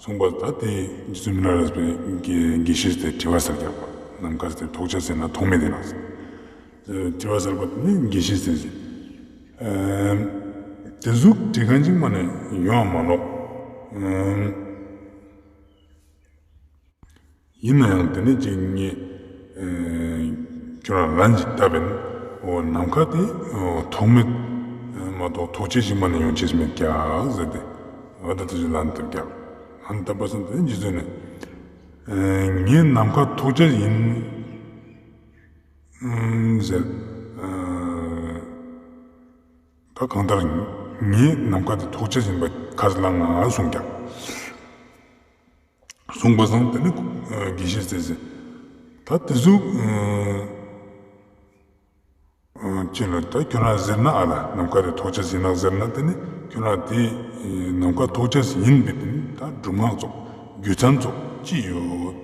གསུངས་པ་ད་དེ་རྗེ་བཙུན་མི་ལ་རས་པའི་དགེ་བཤེས་དེ་དྲི་བ་ཟེར་ཀྱང་། ནམ་མཁའ་དེ་ཐོགས་བཅས་ཡིན་ན་ཐོགས་མེད་ཡིན་ན། དྲི་བ་ཟེར་བ་དེ་ནི་དགེ་བཤེས་དེ་ཟེར། དེ་ཟུག་དྲི་མཁན་ཅིག་མ་ནས་ཡོང་མ་ནོག་ཡིན་ན་ཡང་དེ་ནི་ཅིག་ངས་ཁྱོད་རང་ལན་ཅིག་བཏབ་པས་ན། འོ་ནམ་མཁའ་དེ་ཐོགས་མེད་མ་གཏོགས་ཐོགས་བཅས་ཤིག་མ་ནས་ཡོང་ཆེས་མེད་ཀྱག་ཟེར་ཏེ། འོ་ད་དེ་ཚོ་ལན་བཏབ་ཀྱག་ལན་བཏབ་པ་སང་དེ་རྗེ་བཙུན་ནས། ངས་ནམ་མཁའ་ཐོགས་བཅས་ཡིན་ཟེར། ད་གང་ལྟར་ངས་ནམ་མཁའ་དེ་ཐོགས་བཅས་ཡིན་པ་ཁ་སླང་ང་གསུངས་ཀྱང་། གསུངས་པ་སང་དེ་ནི་དགེ་བཤེས་དེས་ཟེར། ད་དེ་ཟུག་ཅི་ལ་ད་ཁྱོད་རང་ཟེར་ན་ཨ་ལ་ནམ་མཁའ་དེ་ཐོགས་བཅས་ཡིན་ན་ཟེར་ན། དེ་ནི་ཁྱོད་རང་དེ་ནམ་མཁའ་ཐོགས་བཅས་ཡིན་པའི་དེ་ནི་ད་སྒྲུབ་ངག་ཙོགས་རྒྱུ་མཚན་ཙོགས་ཅི་ཡོད་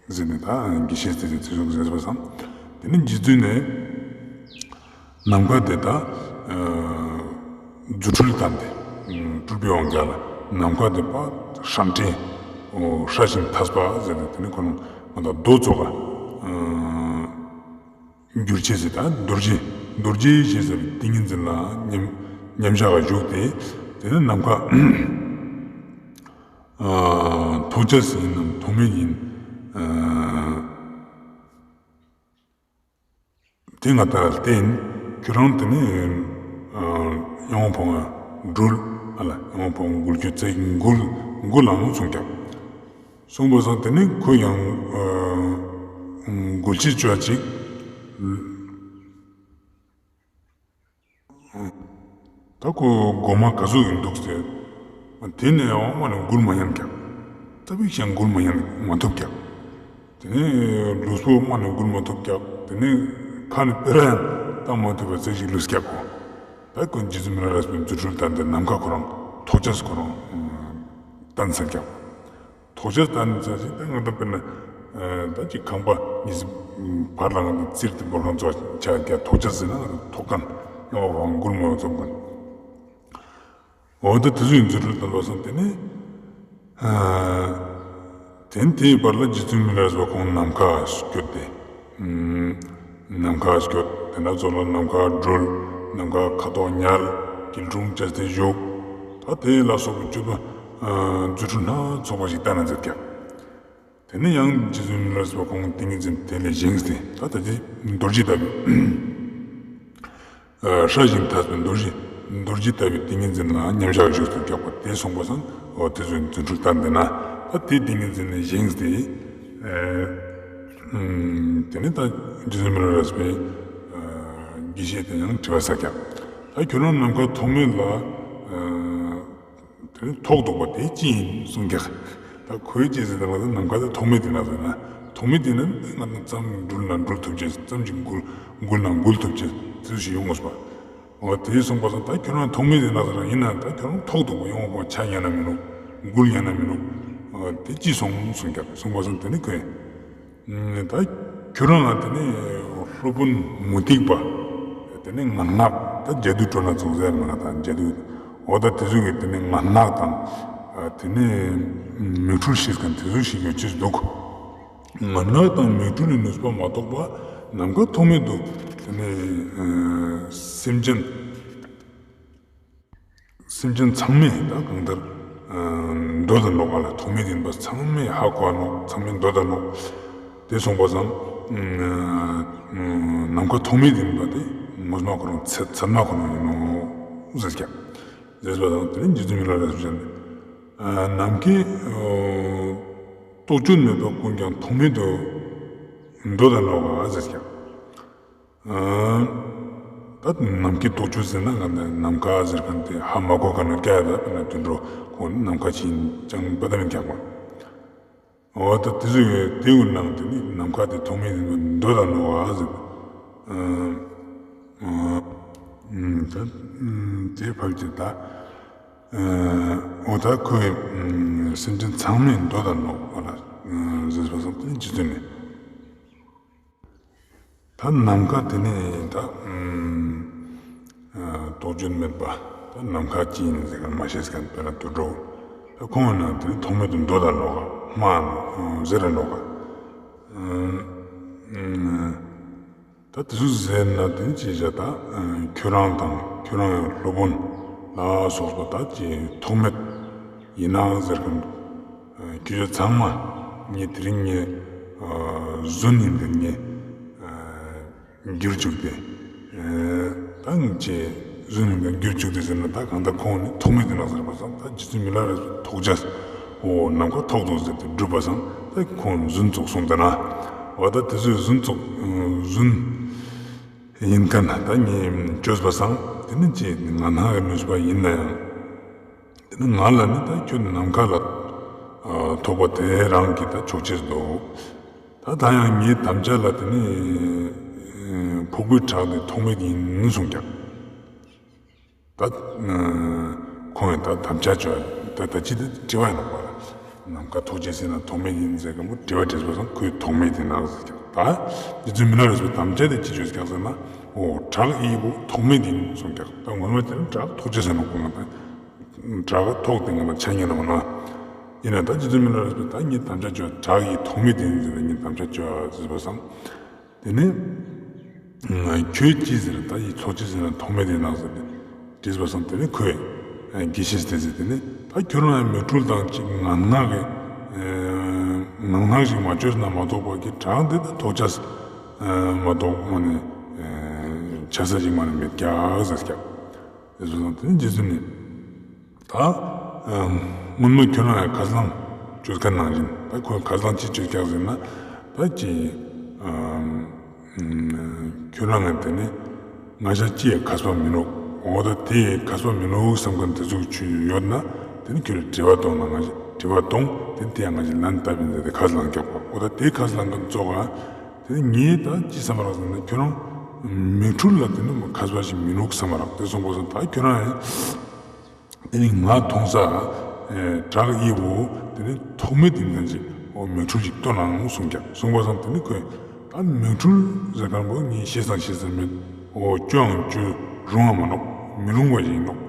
ཟེར་ནས། ད་དགེ་བཤེས་དེ་ཚོས་དེ་ཟུག་ཟེར་བ་སང་། དེ་ནི་རྗེ་བཙུན་ནས་ནམ་མཁའ་དེ་ད་རྫུ་འཕྲུལ་བསྟན་ཏེ། སྤྲུལ་པའི་དབང་གིས་ལ་ནམ་མཁའ་དེ་ཕར་སྲ་མཁྲེགས་སྲ་ཞིང་ཐག་པ་ཟེར་ཏེ། དེ་ནི་ཁོ་རང་མ་དང་རྡོ་ཙོགས་ལ། འགྱུར་བྱེད་ཟེར། ད་རྡོ་རྗེ་རྡོ་རྗེ་ཞེས་བྱ་བའི་ཏིང་ངེ་འཛིན་ལ་མཉམ་མཉམ་བཞག་ག་བཞུགས་ཏེ། དེ་ནས་ནམ་མཁའ་ཐོགས་བཅས་ཡིན་ནམ་ཐོགས་མེད་ཡིན། དེ་ང་ལྟར་བསྟན། ཁྱོད་རང་དེ་ནས་ཡང་ཕང་འགྲུལ། ཨ་ལ་ཡང་ཕང་འགུལ་རྒྱུ་བཙལ། འགུལ་འགུལ་ལང་གསུངས་ཀྱང་། གསུངས་པ་སང་དེ་ནས་ཁོ་ཡང་འགུལ་བྱེད་བཅོ་ཅིག་ད་ཁོ་མགོ་མ་ག་ཟུག་ཡིན་འདུག་ཟེར། དེ་ནས་ཡང་མ་ནས་འགུལ་མ་ཉན་ཀྱང་། ད་བིག་ཤང་འགུལ་མ་ཉན་མ་ཐུབ་ཀྱང་། དེ་ནས་ལུས་པོ་མ་ནས་འགུལ་མ་ཐུབ་ཀྱང་། དེ་ནས་ཁ་ནས་དཔེ་ར་ཡང་བཏང་མ་ཐུབ་པ་ཙེ་ཞིག་ལུས་ཀྱང་ཁོ། ད་ཁོ་རྗེ་བཙུན་མི་ལ་རས་པའི་རྫུ་འཕྲུལ་བསྟན་ཏེ་ནམ་མཁའ་ཁོ་རང་ཐོགས་བཅས་ཁོ་རང་བསྟན་ཚར་ཀྱང་། ཐོགས་བཅས་བསྟན་ཚར་ཞིག་ད་ང་ད་དཔེར་ན་ད་ཅིག་ཁང་པ་གཉིས་བར་ལ་ང་ད་རྩིར་དེ་བོར་ཁང་ཚོ་ཆ་ཀྱང་ཐོགས་བཅས་ཟེར་ན་ང་ད་ཐོགས་མཁན་ཡང་བ་འགུལ་མ་ཐུབ་མཁན། འོ་ད་དེ་ཚོ་ཡི་རྫུ་འཕྲུལ་དང་ལོ་སང་དེ་ནས། དེ་ནས་དེའི་བར་ལ་རྗེ་བཙུན་མི་ལ་རས་པ་ཁོང་ནམ་མཁའ་སྐྱོད་དེ། ནམ་མཁའ་སྐྱོད་དེ་ན་ཚོ་ལ་ནམ་མཁའ་འགྲུལ། ནམ་མཁའ་ཁ་དོག་ཉལ། སྐྱིལ་ཀྲུང་བཅས་ཏེ་བཞུགས། ད་དེ་ལ་སོགས་པའི་སྤྱོད་པ་རྫུ་འཕྲུལ་སྣ་ཚོགས་པ་ཞིག་བསྟན་ན་མཛད་ཀྱང་། དེ་ནས་ཡང་རྗེ་བཙུན་མི་ལ་རས་པ་ཁོང་ཏིང་ངེ་འཛིན་དེ་ལས་བཞེངས་ཏེ། ད་ད་ཅི་རྡོ་རྗེ་ལྟ་བུའི་སྲ་ཞིང་ཐག་པའི་རྡོ་རྗེ་རྡོ་རྗེ་ལྟ་བུའི་ཏིང་ངེ་འཛིན་ལ་མཉམ་བཞག་བཞུགས་སུ་བཀྱག་པ་དེ་གསུངས་པ་སང་། འོ་དེ་ཚོའི་རྫུ་འཕྲུལ་བསྟན་ཏེ་ན། ད་དེ་ཏིང་ངེ་འཛིན་ལས་བཞེངས་ཏེ། དེ་ནས་ད་རྗེ་བཙུན་མི་ལ་རས་པའི་དགེ་བཤེས་དེ་ཡང་དྲི་བ་ཟེར་ཀྱང་། ད་ཁྱོད་རང་ནམ་མཁའ་ཐོགས་མེད་ལ། དེ་ནི་ཐོགས་འདུག་པ་དེ་ཅི་ཡིན་གསུངས་ཀྱང་། ད་ཁོའི་ཅི་ཟེར་ན་ང་ཚོ་ནམ་མཁའ་དེ་ཐོགས་མེད་དེ་ན་ཟེར་ན། ཐོགས་མེད་དེ་ན་ང་ཚོ་ཙམ་འགྲུལ་ན་འགྲུལ་ཐུབ་ཅེས། ཙམ་ཅིག་འགུལ་འགུལ་ན་འགུལ་ཐུབ་ཅེས་དེ་ཞིག་ཡོང་དགོས་པ། འོ་དེ་གསུངས་པ་སང་ད་ཁྱོད་རང་ཐོགས་མེད་དེ་ན་ཟེར་ན་ཡིན་ན། ད་ཁྱོད་རང་ཐོགས་འདུག་པ་ཡོང་བ་ཆ་ཉན་ན་མི་འདུག་འགུལ་ཉན་ན་མི་འདུག་འོ་དེ་ཅི་སོང་གསུངས་ཀྱང་། གསུངས་པ་སང་དེ་ནི་ཁོས། ད་ཁྱོད་རང་ལ་དེ་ནས་སློབ་དཔོན་མུ་སྟེགས་པ། དེ་ནས་ངན་སྔགས་ད་ཇ་དུ་སྤྲོ་ན་ཚོགས་ཟེར་མ་ད་ཇ་དུ། འོ་ད་དེ་ཚོ་གི་དེ་ནས་ངན་སྔགས་དང་། དེ་ནས་མིག་འཕྲུལ་ཤེས་མཁན་དེ་ཚོ་ཞིག་ཡོད་ཅེས་འདུག་ངན་སྔགས་དང་མིག་འཕྲུལ་ནི་ནུས་པ་མ་གཏོགས་པ་ནམ་མཁའ་ཐོགས་མེད་དུ། དེ་ནས་སེམས་ཅན། སེམས་ཅན་ཚང་མས་ད་གང་ལྟར་འདོད་དང་ལོག་ག་ལ། ཐོགས་མེད་ཡིན་པ་ཚང་མས་ཧ་གོ་ནོ། ཚང་མས་འདོད་དང་ལོག་དེ་སོང་པ་སང་ནམ་མཁའ་ཐོགས་མེད་ཡིན་པ་དེ་ངོ་མ་ཁོ་རང་ཚད་ཚད་མ་ཁོ་རང་ཡིན་ནོ་ཟེར་ཀྱང་། ཟེར་བ་དང་དེ་ནས་རྗེ་བཙུན་མི་ལ་རས་པས་ནམ་མཁའི་རྟོག་དཔྱོད་མེད་པ་ཀུན་ཀྱང་ཐོགས་མེད་དུ་འདོད་དང་ལོག་ག་ཟེར་ཀྱང་། ད་ནམ་མཁའི་རྟོག་དཔྱོད་ཟེར་ན་ང་ནི་ནམ་མཁའ་ཟེར་མཁན་དེ་ཧ་མ་གོ་ག་ནས་སྐྱ་ཡ་ད་ན་དུད་འགྲོ་ཁོང་ནམ་མཁའ་ཕྱིན་ཅང་པ་ད་མི་རྒྱག་པ། འོ་ད་དེ་ཚོ་ཡོད་དེའུ་ནང་དེ་ནི་ནམ་མཁའ་དེ་ཐོགས་མེད་ཡིན་པ་འདོད་དང་ནོ་བ་ཟེར། ད་དེ་བབ་ཀྱི་ད་འོ་ད་ཁོས་སེམས་ཅན་ཚང་མའི་མདོ་དང་ནོག་པ་ལ་ཟེར་བ་སོང་དེ་ནི་རྗེ་བཙུན་ནས། ད་ནམ་མཁའ་དེ་ནི་ད་རྟོག་བཅོས་མེད་པ། ད་ནམ་མཁའ་ཅི་ཡིན་ཟེར་མཁན་མ་ཤེས་མཁན་དཔེར་ན་དུད་འགྲོ། ད་ཁོང་ཡིན་ན་དེ་ནི་ཐོགས་མེད་དུ་མདོ་དང་ནོག་ག་སྨྲ་ནོག་ཟེར་ར་ནོག་ག་ད་དེ་ཚོ་ཟེར་ན་དེ་ནི་ཅི་བྱ། ད་ཁྱོད་རང་དང་ཁྱོད་རང་ཡང་སློབ་དཔོན་ལ་སོགས་པ་ད་ཅི་ཐོགས་མེད་ཡིན་ན་ཟེར་མཁན་ཁྱོད་ཚོ་ཚང་མ་ངས་དེ་རིང་ངས་རྫུན་ཡིན་པས་ངས་འགྱུར་བཅུག་སྟེ། ད་ངས་རྫུན་ཡིན་པས་འགྱུར་བཅུག་སྟེ་ཟེར་ན་ད་གང་ལྟར་ཁོང་ནི་ཐོགས་མེད་དེ་ནང་ཟེར་བ་སང་ད་རྗེ་བཙུན་མི་ལ་རས་པའི་ཐོགས་བྱས། འོ་ནམ་མཁའ་ཐོགས་དང་ཟེར་ཏེ་བསྒྲུབས་པ་སང་ད་ཁོང་རྫུན་བཙུགས་སོང་། ད་ན་འོ་ད་དེ་ཚོས་རྫུན་བཙུགས་རྫུན་ཡིན་མཁན་ད་ངས་བཅོས་པ་སང་དེ་ནི་ཅི་ང་སྣང་གི་ནུས་པ་ཡིན་ན་ཡང་། དེ་ནི་ང་ལ་ནི་ད་ཁྱོད་ནམ་མཁའ་ལ་ཐོགས་པ་དེ་རང་གིས་ད་ཆོག་ཅེས་འདུག་ད་ད་ཡང་ངའི་དམ་བཅའ་ལ་དེ་ནི་འཕགས་པའི་བྲག་དེ་ཐོགས་མེད་ཡིན་གསུངས་ཀྱང་། ད་ཁོང་ཡང་ད་དམ་བཅའ་བཅོས། ད་ད་ཅི་ད་དྲི་བ་ཡིན་ནོག་པ། ནམ་མཁའ་ཐོགས་ཅེས་ཟེར་ན་ཐོགས་མེད་ཡིན་ཟེར་གམ་དྲི་བ་དྲིས་པ་སང་ཁོས་ཐོགས་མེད་ཡིན་ནོག་ཟེར་ཀྱང་། ད་རྗེ་བཙུན་མི་ལ་རས་པའི་དམ་བཅའ་དེ་ཅི་བཅོས་ཀྱང་ཟེར་ན། འོ་བྲག་ཡི་བོ་ཐོགས་མེད་ཡིན་གསུངས་ཀྱང་ད་ངོ་མ་དེ་ནི་བྲག་ཐོགས་ཅེས་ཟེར་ནོག་པ་ང་ད། བྲག་ཐོགས་དེ་ང་ལ་ཆ་ཉན་ནོག་ན། ཡིན་ན་ད་རྗེ་བཙུན་མི་ལ་རས་པས་ད་ངས་དམ་བཅའ་བཅོས། བྲག་ཡི་ཐོགས་མེད་ཡིན་ཟེར་ན་ངས་དམ་བཅའ་བཅོས་ཟེར་བ་སང་། དེ་ནས་ཁྱོད་ཅི་ཟེར། ད་ཡི་ཚོགས་ཅི་ཟེར་ན་ཐོགས་མེད་ཡིན་ནོག་ཟེར་ཏེ་དྲིས་པ་སང་དེ་ནས་ཁོས་དགེ་བཤེས་དེ་ཟེར་དེ་ནས་ད་ཁྱོད་རང་ཡང་མིག་འཕྲུལ་དང་ཅིག་ངན་སྔགས་ཀྱི་ངན་སྔགས་ཤིག་མ་བཅོས་ན་མ་གཏོགས་པ་གི་བྲག་འདི་ད་ཐོགས་ཅེས་མ་གཏོགས་མ་ནི་ཆ་ས་ཅིག་མ་ནི་མེད་ཀྱག་ཟེར་ཀྱག་དེ་ཚོ་དང་དེ་ནས་རྗེ་བཙུན་ནས་ད་སྔོན་མ་ཁྱོད་རང་ཡང་ཁ་སང་བཅོས་མཁན་ནང་བཞིན་ད་ཁོས་ཁ་སང་ཅི་བཅོས་ཀྱང་ཟེར་ན། ད་ཅི་ཁྱོད་རང་ཡང་དེ་ནས་ང་ཞ་ཅི་ཡང་མཁས་པ་མིན་ནོག་འོ་ད་དེ་མཁས་པ་མིན་ནོག་བསམ་མཁན་དེ་ཚོ་ཁྱོད་ཡོད་ན་དེ་ནི་ཁྱོད་ལ་དྲི་བ་གཏོང་ན་ང་ཞ་དྲི་བ་གཏོང་། དེ་དེ་ཡང་ང་ཞ་ལན་བཏབ་ཡིན་ཟེར་ཏེ་ཁ་སང་ཀྱག་པ། འོ་ད་དེ་ཁ་སང་གི་ཚོགས་ཨ། དེ་ནི་ངས་ད་ཅི་བསམ་པ་རག་ཟེར་ན་ཁྱོད་རང་མིག་འཕྲུལ་ལ་དེ་ནི་མཁས་པ་ཞིག་མིན་ནོག་བསམ་པ་རག་དེ་སོང་པ་སང་ད་ཁྱོད་རང་ཡང་དེ་ནི་ང་མཐོང་ས་བྲག་ཡི་བོ་དེ་ནི་ཐོགས་མེད་ཡིན་མཁན་ཅིག་འོ་མིག་འཕྲུལ་ཞིག་སྟོན་ནའང་གསུངས་ཀྱང་གསུངས་པ་སང་དེ་ནི་ཁོས་ད་མིག་འཕྲུལ་ཟེར་མཁན་པོ་ངས་ཤེས་སང་ཤེས་ས་མེད། འོ་བཅོ་ཡང་བཅོ་རུང་བ་མ་ནོག་མི་རུང་བ་ཞིག་ཡིན་ནོག་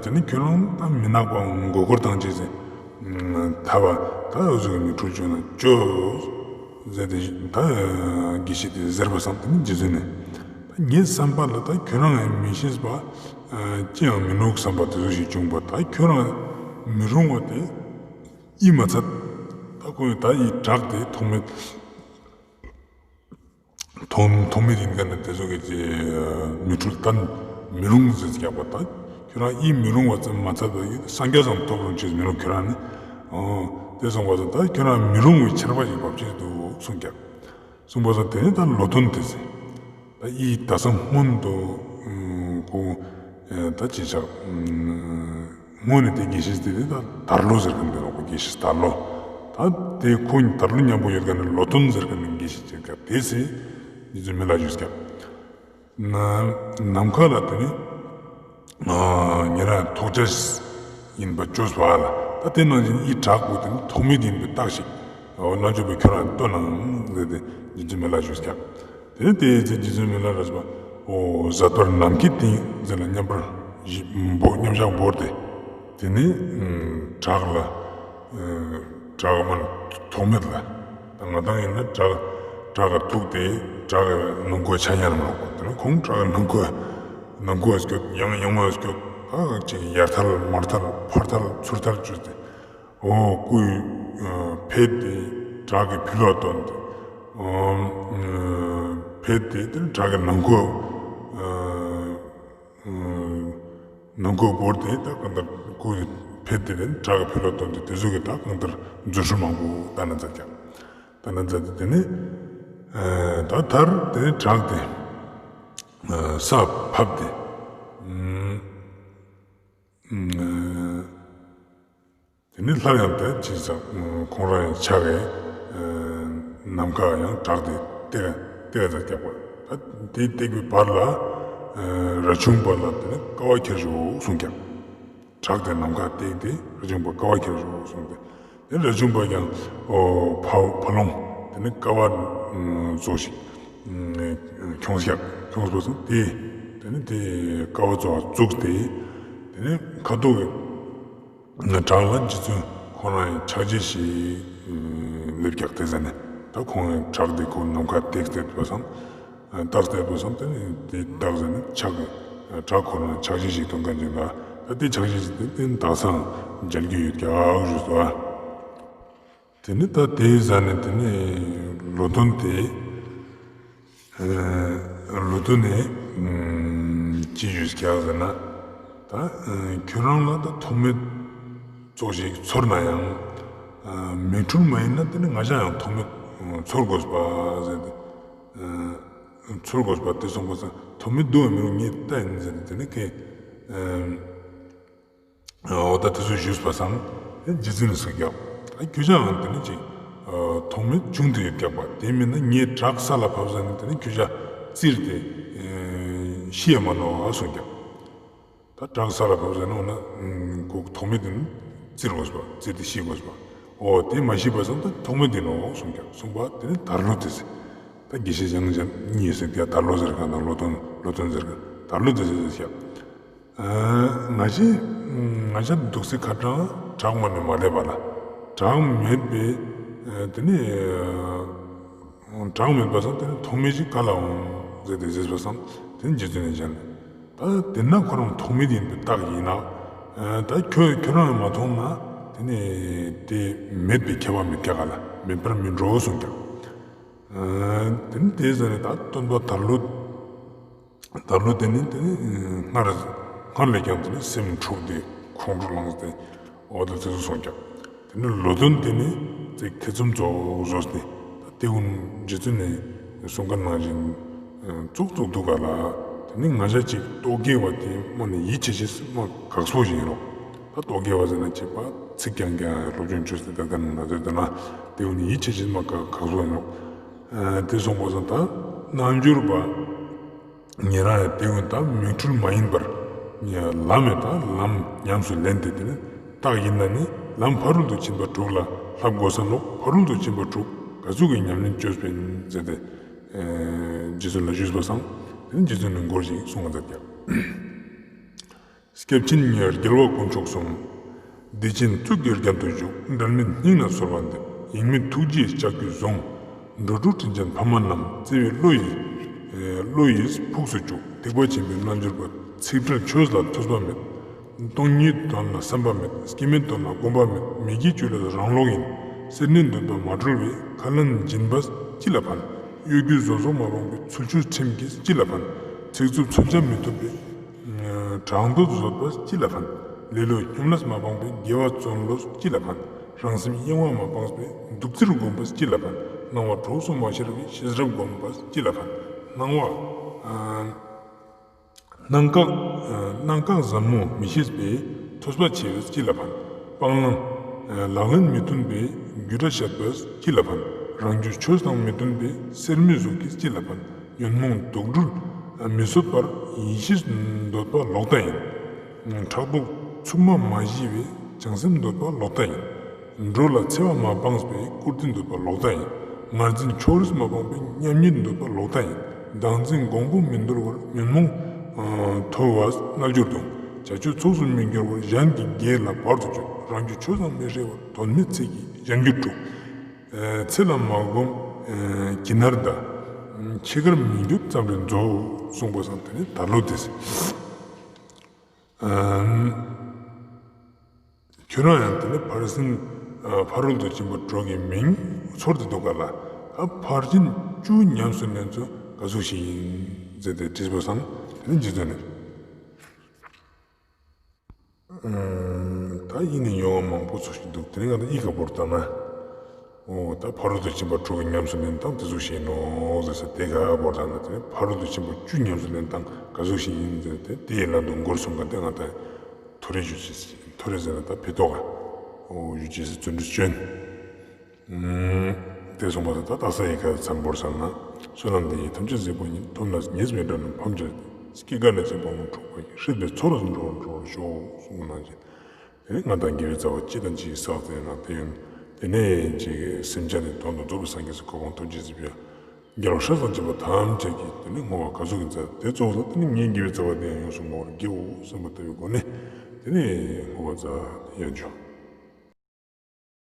དེ་ནི་ཁྱོད་རང་ད་མི་ནག་པ་མགོ་སྐོར་བཏང་བྱས་ཟེར། ཐ་བ་ད་འུ་ཚོ་གི་མིག་འཕྲུལ་བཅོས་ན་བཅོས་ཟེར་ཏེ་ད་དགེ་བཤེས་དེ་ཟེར་བ་སང་དེ་ནི་རྗེ་བཙུན་ནས་ད་ངའི་བསམ་པ་ལ་ད་ཁྱོད་རང་ཡང་མི་ཤེས་པ་ཅི་ཡང་མི་ནུག་བསམ་པ་དེ་ཚོ་ཞིག་བྱུང་བ། ད་ཁྱོད་རང་མི་རུང་བ་དེ་ཡིད་མ་ཚད། ད་ཁོ་ཡི་ད་ཡི་བྲག་དེ་ཐོགས་མེད། ཐོགས་ཐོགས་མེད་ཡིན་མཁན་ནི་དེ་ཚོ་གི་ཅི་མིག་འཕྲུལ་བསྟན་མི་རུང་ཟེར་ཀྱག་པ། ད་ཁྱོད་རང་ཡིད་མི་རུང་བ་ཙམ་མ་ཚད་པ་ཡིན་སངས་རྒྱས་ཙམ་ཐོབ་རུང་ཅི་མི་རུང་ཁྱོད་རང་ནི། ཨོ་དེ་སོང་བ་ད་ད་ཁྱོད་རང་མི་རུང་བའི་ཆར་པ་ཞིག་བབས་ཀྱི་འདུག་གསུངས་ཀྱག་གསུངས་པ་སང་དེ་ནི་ད་ལོ་ཐོན་དེ་ཟེར། ད་ཡིད་ད་སང་སྔོན་དུ་ཁོ་ད་ཅི་བྱ། དངོས་ནས་དེ་དགེ་བཤེས་དེ་དེ་ད་དར་ལོ་ཟེར་མཁན་དེ་ནོག་པ། དགེ་བཤེས་དར་ལོ། ད་དེ་ཁོ་དར་ལོ་མཉམ་པོ་ཡོད་མཁན་ནི་ལོ་ཐོན་ཟེར་མཁན་ནི་དགེ་བཤེས་ཅིག་ཀྱང་དེ་ཚེ་རྗེ་བཙུན་མི་ལ་ཞུས་ཀྱང་། ནམ་མཁའ་ལ་དེ་ནི་ཉེ་རང་ཐོགས་བྱ་ཡིན་པ་བཅོས་པ་ལ་ད་དེ་ནང་བཞིན་ཡི་བྲག་པོ་དེ་ནི་ཐོགས་མེད་ཡིན་པའི་རྟགས་ཤིག་འོ་རྣལ་འབྱོར་པས་ཁྱོད་རང་སྟོན་ནའང་ཟེར་ཏེ་རྗེ་བཙུན་མི་ལ་ཞུས་ཀྱང་། དེ་ནས་དེའི་ཚེ་རྗེ་བཙུན་མི་ལ་རས་པ། འོ་ཟད་པར་ནམ་མཁའི་སྟེང་ཟེར་ལ་མཉམ་པར་བཞི་འབོ་མཉམ་བཞག་བོར་ཏེ། དེ་ནས་བྲག་ལ་བྲག་མ་ཐོགས་མེད་ལ། ད་ང་དང་ཡིན་ན་བྲག་བྲག་ག་ཐུག་སྟེ་བྲག་གི་ནང་ཁོ་ཆ་ཉན་མ་ལོག་པ། དེ་ནས་ཁོང་བྲག་གི་ནང་ཁོ་ནང་ཁོ་སྐྱོད་ཡང་ཡང་བ་སྐྱོད་ཨ་ཅིག་ཡར་ཐལ་མར་ཐལ་ཕར་ཐལ་ཚུར་ཐལ་བཅོས་ཏེ། འོ་སྐུ་ཕེབས་ཏེ་བྲག་གི་ཕི་ལོག་བཏོན་ཏེ། ཕེབས་ཏེ་དེ་བྲག་གི་ནང་ཁོ་ནང་ཁོ་བོར་ཏེ་ད་གང་ལྟར་སྐུ་ཕེབས་ཏེ་དེ་བྲག་གི་ཕི་ལོག་བཏོན་ཏེ་དེ་ཚོ་གི་ད་གང་ལྟར་རྫུ་འཕྲུལ་མང་པོ་བསྟན་ན་མཛད་ཀྱང་བསྟན་ན་མཛད་དེ་དེ་ནས་ད་མཐར་དེ་བྲག་དེ་ས་ཕབ་སྟེ། དེ་ནས་སླར་ཡང་དེ་ཅི་ཟེར་ཁོང་རང་ཡང་ཆགས་པའི་ནམ་མཁའ་ཡང་བྲག་དེ་བཏེག་བཏེག་ཙམ་བརྒྱབ་པ། ད་དེ་བཏེག་པའི་བར་ལ་ རབ་བྱུང་པ་ལ་དེ་ནི་དཀའ་བ་ཁྱེར་ཤོག་གསུངས་ཀྱང་། བྲག་དེ་ནམ་མཁར་བཏེགས་ཏེ་རབ་བྱུང་པ་དཀའ་བ་ཁྱེར་ཤོག་གསུངས་ཏེ། དེ་རབ་བྱུང་པ་ཀྱང་ཨོ་ཕ་ཕ་ལོང་དེ་ནི་དཀའ་བ་ཙོགས་ཤིག་ཁྱོངས་ཤག་ཁྱོངས་པ་སོང་དེ། དེ་ནི་དེ་དཀའ་བ་ཙོགས་བཙུགས་ཏེ། དེ་ནི་ཁ་ཐུག་གི་བྲག་ལ་རྗེ་བཙུན་ཁོ་རང་ཡང་ཕྱག་རྗེས་ཤིག་སླེབས་ཀྱག་དེ་ཟེར་ནས། ད་ཁོང་བྲག་དེ་ཁོ་ནམ་མཁར་བཏེགས་ཏེ་པ་སང་། རྟགས་གསལ་པོ་བསམ་དེ་ནི་དེ་རྟགས་ཟེར་ནས་ཕྱག་གི་བྲག་ཁོ་རང་ཕྱག་རྗེས་ཤིག་ཐོན་མཁན་ཅིག་ལ། ད་དེ་ཕྱག་རྗེས་ཤིག་དེ་དེ་དག་སང་མཇལ་རྒྱུ་ཡོད་ཀྱག་ཞུས་སོ། དེ་ནི་ད་དེ་ཟ་ནས་དེ་ནི་ལོ་ཐོན་དེ་ལོ་ཐོན་ནས་ཅི་ཞུས་ཀྱག་ཟེར་ན། ད་ཁྱོད་རང་ལ་ད་ཐོགས་མེད་ཙོགས་ཤིག་ཚོར་ན་ཡང་། མིག་འཕྲུལ་མ་ཡིན་ན་དེ་ནི་ང་ཅག་ཡང་ཐོགས་མེད་ཚོར་དགོས་པ་ཟེར་ཏེ། ཚོར་དགོས་པ་དེ་སོང་པ་སང་ཐོགས་མེད་འདུག་མི་རུང་ངས་ལྟ་ཡིན་ཟེར་ཏེ་དེ་ནི་ཁེ། འོ་ད་དེ་ཚོ་ཞུས་པ་སང་། དེ་རྗེ་བཙུན་ནས་ཟེར་ཀྱག་ད་ཁྱོད་ཅག་ཡང་དེ་ནི་ཅིག་ཐོགས་མེད་བྱུང་དུ་ཡོད་ཀྱག་པ་དེ་མིན་ན་ངས་བྲག་ས་ལ་བབས་ཟ་ནས་དེ་ནི་ཁྱོད་ཅག་བཙིར་ཏེ་ཤི་ཡ་མ་ནོར་བ་གསུངས་ཀྱག་ད་བྲག་ས་ལ་བབས་ཟེར་ན་འོ་ན་ཁོ་ཐོགས་མེད་དེ་ནི་བཙིར་དགོས་པ་བཙིར་ཏེ་ཤི་དགོས་པ། འོ་དེ་མ་ཤི་བ་སང་ད་ཐོགས་མེད་དེ་ནོ་གསུངས་ཀྱག་གསུངས་པ་དེ་ནི་དར་ལོ་དེ་ཟེར། ད་དགེ་བཤེས་ཞང་ཞང་གཉིས་ཟེར་ཀྱག་དར་ལོ་ཟེར་ག་དང་ལོ་ཐོན་ལོ་ཐོན་ཟེར་ག་དར་ལོ་དེ་ཟེར་ཟེར་ཀྱག་ང་ཅི་ང་ཅག་འདུག་སེ་ཁ་གྲངས་བྲག་མ་ནས་མ་སླེབས་པ་ལ་བྲག་མེད་པའི་དེ་ནི། བྲག་མེད་པ་སང་དེ་ནི་ཐོགས་མེད་ཅིག་ག་ལ་འོང་ཟེར་ཏེ་ཟེར་བ་སང་དེ་ནི་རྗེ་བཙུན་ནས་སྦྱར་ནས། ད་དེ་ན་ཁོ་རང་ཐོགས་མེད་ཡིན་པའི་རྟགས་ཡིན་ན། ད་ཁྱོད་ཁྱོད་རང་ཡང་མ་མཐོང་ན་དེ་ནི་དེ་མེད་པའི་ཁྱད་པར་མེད་ཀྱག་ག་ལ་མེད་པར་མི་འགྲོ་གསུངས་ཀྱག་དེ་ནི་དེ་ཟེར་ནས་ད་སྟོན་པ་དར་ལོ། དར་ལོ་དེ་ནི་དེ་ནི་སྔར་སྔར་ལས་ཀྱང་དེ་ནི་སེམས་འཁྲུགས་ཏེ་ཁོང་ཁྲོ་ལངས་ཏེ་འོ་ད་དེ་ཚོ་གསུངས་ཀྱང་། དེ་ནི་ལོ་ཐོན་དེ་ནི་ཚིག་ཐེ་ཚོམ་རྫོགས་བཟོས་ཏེ་ད་དེ་ཀུན་རྗེ་བཙུན་ནས་གསུང་མཁན་ནང་བཞིན་བཙུགས་བཙུགས་འདུག་ག་ལ། དེ་ནི་ང་ཅག་ཅིག་རྟོག་གེ་བ་དེ་མ་ནི་ཡིད་ཆེས་ཆེས་མ་དགག་སོ་ཞིག་ཡིན་རོགས། ད་རྟོག་གེ་བ་ཟེར་ན་ཅིག་པ་ཚིག་རྐྱང་རྐྱང་སློབ་སྦྱོང་བྱོས་ཏེ་ད་ལྟ་ནང་ན་ཟེར་ད་ན་དེ་ཀུན་ནི་ཡིད་ཆེས་ཆེས་མ་དགག་དགག་སོ་ཡིན་རོགས། དེ་སོང་པ་སང་ད་རྣལ་འབྱོར་པ། ཉེ་རང་ཡང་དེ་ཀུན་ད་མིག་འཕྲུལ་མ་ཡིན་པར། ལམ་ཡང་ད་ལམ་ཉམས་སུ་ལེན་ཏེ་དེ་ནི་རྟགས་ཡིན་ན་ནི་ལམ་ཕ་རོལ་ཏུ་ཕྱིན་པ་དྲུག་ལ་བསླབ་དགོས་ས་ལོ། ཕ་རོལ་ཏུ་ཕྱིན་པ་དྲུག་ག་ཚུགས་ཀྱི་ཉམས་ལེན་བཅོས་པ་ཡིན་ཟེར་ཏེ། རྗེ་བཙུན་ལ་ཞུས་པ་སང་དེ་ནི་རྗེ་བཙུན་ནི་མགུར་ཞིག་གསུང་བ་མཛད་ཀྱང་། སྐྱབས་ཆེན་ཉེ་བར་རྒྱལ་བ་དཀོན་མཆོག་གསུམ། བདེ་ཆེན་གཙུག་གི་རྒྱན་དུ་བཞུགས། འབྲལ་མེད་སྙིང་ལ་གསོལ་བ་འདེབས། ཡེངས་མེད་ཐུགས་རྗེའི་ལྕགས་ཀྱུས་བཟུང་། འགྲོ་དྲུག་དྲིན་ཅན་ཕ་མ་རྣམས། བརྩེ་བའི་བློ་ཡིས་བློ་ཡིས་ཕུགས་སུ་བཅུག་སྡིག་པ་ཆེན་པོའི་རྣལ་འབྱོར་པ། ཚིག་བྲལ་ཆོས་ལ་ཐོས་པ་མེད། སྟོང་ཉིད་དོན་ལ་བསམ་པ་མེད། སྐྱེ་མེད་དོན་ལ་སྒོམ་པ་མེད། མི་དགེ་བཅུ་ལས་རང་ལོག་ཡིན། སེར་སྣའི་འདོད་པ་མ་གྲོལ་བའི། ཁ་ལན་སྦྱིན་པ་ཅི་ལ་ཕན། གཡོ་སྒྱུ་ཟོལ་ཟོག་མ་སྤངས་པའི། ཚུལ་འཆོས་ཁྲིམས་ཀྱིས་ཅི་ལ་ཕན། ཚིག་རྩུབ་མཚོན་ཆ་མི་ཐུབ་པའི། གྲགས་འདོད་བཟོད་པ་ཅི་ལ་ཕན། ལེ་ལོའི་སྙོམ་ལས་མ་སྤངས་པའི། དགེ་བ་བརྩོན་བློ་ཅི་ལ་ཕན། རང་སེམས་གཡེང་བ་མ་སྤངས་པའི། སྡུག་ཙིར་བསྒོམ་པ་ཅི་ལ་ཕན། སྣང་བ་གྲོགས་སུ་མ་ཤར་བའི། ཤེས་རབ་བསྒོམ་པ་ཅི་ལ་ཕན། སྣང་བ། སྣང་ག་སྣང་ག་ཟབ་མོ་མི་ཤེས་པའི། ཐོས་པ་ཆེ་བས་ཅི་ལ་ཕན། སྤང་བླང་ལག་ལེན་མི་མཐུན་པའི། རྒྱུ་འབྲས་བཤད་པས་ཅི་ལ་ཕན། རང་རྒྱུད་ཆོས་དང་མི་མཐུན་པའི། སེར་མོའི་གཟུགས་ཀྱིས་ཅི་ལ་ཕན། ཉོན་མོངས་དུག་སྦྲུལ་མི་གསོད་པར། ཡེ་ཤེས་འདོད་པ་ལོག་ལྟ་ཡིན། ཕྲག་དོག་མཚུབ་མ་མ་ཞི་བའི། བྱང་སེམས་འདོད་པ་ལོག་ལྟ་ཡིན། འགྲོ་ལ་འཚེ་བ་མ་སྤངས་པའི། བཀུར་སྟི་འདོད་པ་ལོག་ལྟ་ཡིན། ངར་འཛིན་ཕྱོགས་རིས་མ་སྤངས་པའི། མཉམ་ཉིད་འདོད་པ་ལོག་ལྟ་ཡིན། བདག་འཛིན་འགོང་པོ་མི་འདུལ་བར། ཉོན་མོངས་ཐོལ་བ་རྣལ་འབྱོར་དང་། བྱ་སྤྱོད་ཚོགས་སུ་མི་འགྱུར་བར། གཞན་གྱི་དགེ་ལ་བར་དུ་གཅོད། རང་རྒྱུད་ཆོས་དང་མི་འབྲལ་བར། དོན་མེད་ཚིག་གིས་གཞན་རྒྱུད་དཀྲུག་ཚེ་ལ་མ་བསྒོམས་ཀྱི་ནར་གདའ། འཆི་ཁར་མི་འགྱོད་ཙམ་རེ་མཛོད། གསུངས་པ་སང་དེ་ནི་དར་ལོ་དེ་ཟེར། ཁྱོད་རང་ཡང་དེ་ནི་ཕར་ཕྱིན་ཕ་རོལ་ཏུ་ཕྱིན་པ་དྲུག་གི་མིང་ཚོར་ཏེ་འདུག་ག་ལ། ད་ཕར་ཕྱིན་བཅུ་ཉམས་སུ་ལེན་ཚུལ་ག་ཟུག་ཞིག་ཡིན་ཟེར་ཏེ་དྲིས་པ་སང་དེ་ནི་རྗེ་བཙུན་ནས། ད་ཡིན་ནི་ཡོང་བ་མང་པོ་ཚོ་ཞིག་འདུག་དེ་ནི་ང་ད་ཡིག་ག་བོར་བཏང་ན། འོ་ད་ཕ་རོལ་ཏུ་ཕྱིན་པ་དྲུག་གི་ཉམས་སུ་ལེན་སྟངས་དེ་ཟུག་ཞིག་ཡིན་ནོ་ཟེར་ས་དེ་ག་བོར་བཏང་ན་དེ་ནི་ཕ་རོལ་ཏུ་ཕྱིན་པ་བཅུ་ཉམས་སུ་ལེན་སྟངས་ག་ཟུག་ཞིག་ཡིན་ཟེར་ཏེ་དེ་ཡི་ལན་དུ་མགུར་གསུང་མཁན་དེ་ང་ད། ཐོ་རེ་ཞུ་ཅེས། ཐོ་རེ་ཟེར་ན་ད་ཕི་ཏོག་ག་ཞུ་ཅེས་སི་བརྩོན་འགྲུས་བསྐྱོན། དེ་སོང་པ་ད་ད་ས་ཡི་ཁ་མཚམས་བོར་ས་ན། བསོད་ནམས་འདི་ཡིས་ཐམས་ཅད་གཟིགས་པ་ཉིད། ཐོབ་ནས་ཉེས་པའི་དགྲ་རྣམས་ཕམ་བྱས་ཏེ། སྐྱེ་རྒ་ན་འཆིའི་ཕུང་པོ་འཁྲུགས་པ་ཡི། སྲིད་པའི་མཚོ་རུ་འགྲོ་འགྲོ་ཞོག་གསུངས་པ་ནང་བཞིན། དེ་ནས་ང་དང་དགེ་བའི་རྩ་བ་སྤྱི་དང་སྤྱི་ཡི་ས་བོན་ལ་བརྟེན། དེ་ནས་ཅིག་སེམས་ཅན་ནི་དོན་དུ་རྫོགས་པའི་སངས་རྒྱས་སུ་གོ་འཕང་ཐོབ་བྱེད་ཅེས་པའི་རྒྱལ་བ་སྲས་དང་བཅས་པ་ཐམས་ཅད་ཀྱིས་དེ་ནས་བསྔོ་བ་ག་ཚོད་ཀྱིས་མཛད། དེ་ཚོ་ལ་དེ་ནས་ངས་དགེ་བའི་རྩ་བ་དེ་ཡང་ཡོངས་སུ་བསྔོ་བར་བགྱིའོ་བསམ་པ་ལྟ་བུའི་སྒོ་ནས། དེ་ནས་བསྔོ་བ་མཛད་ཡ་འཇུ།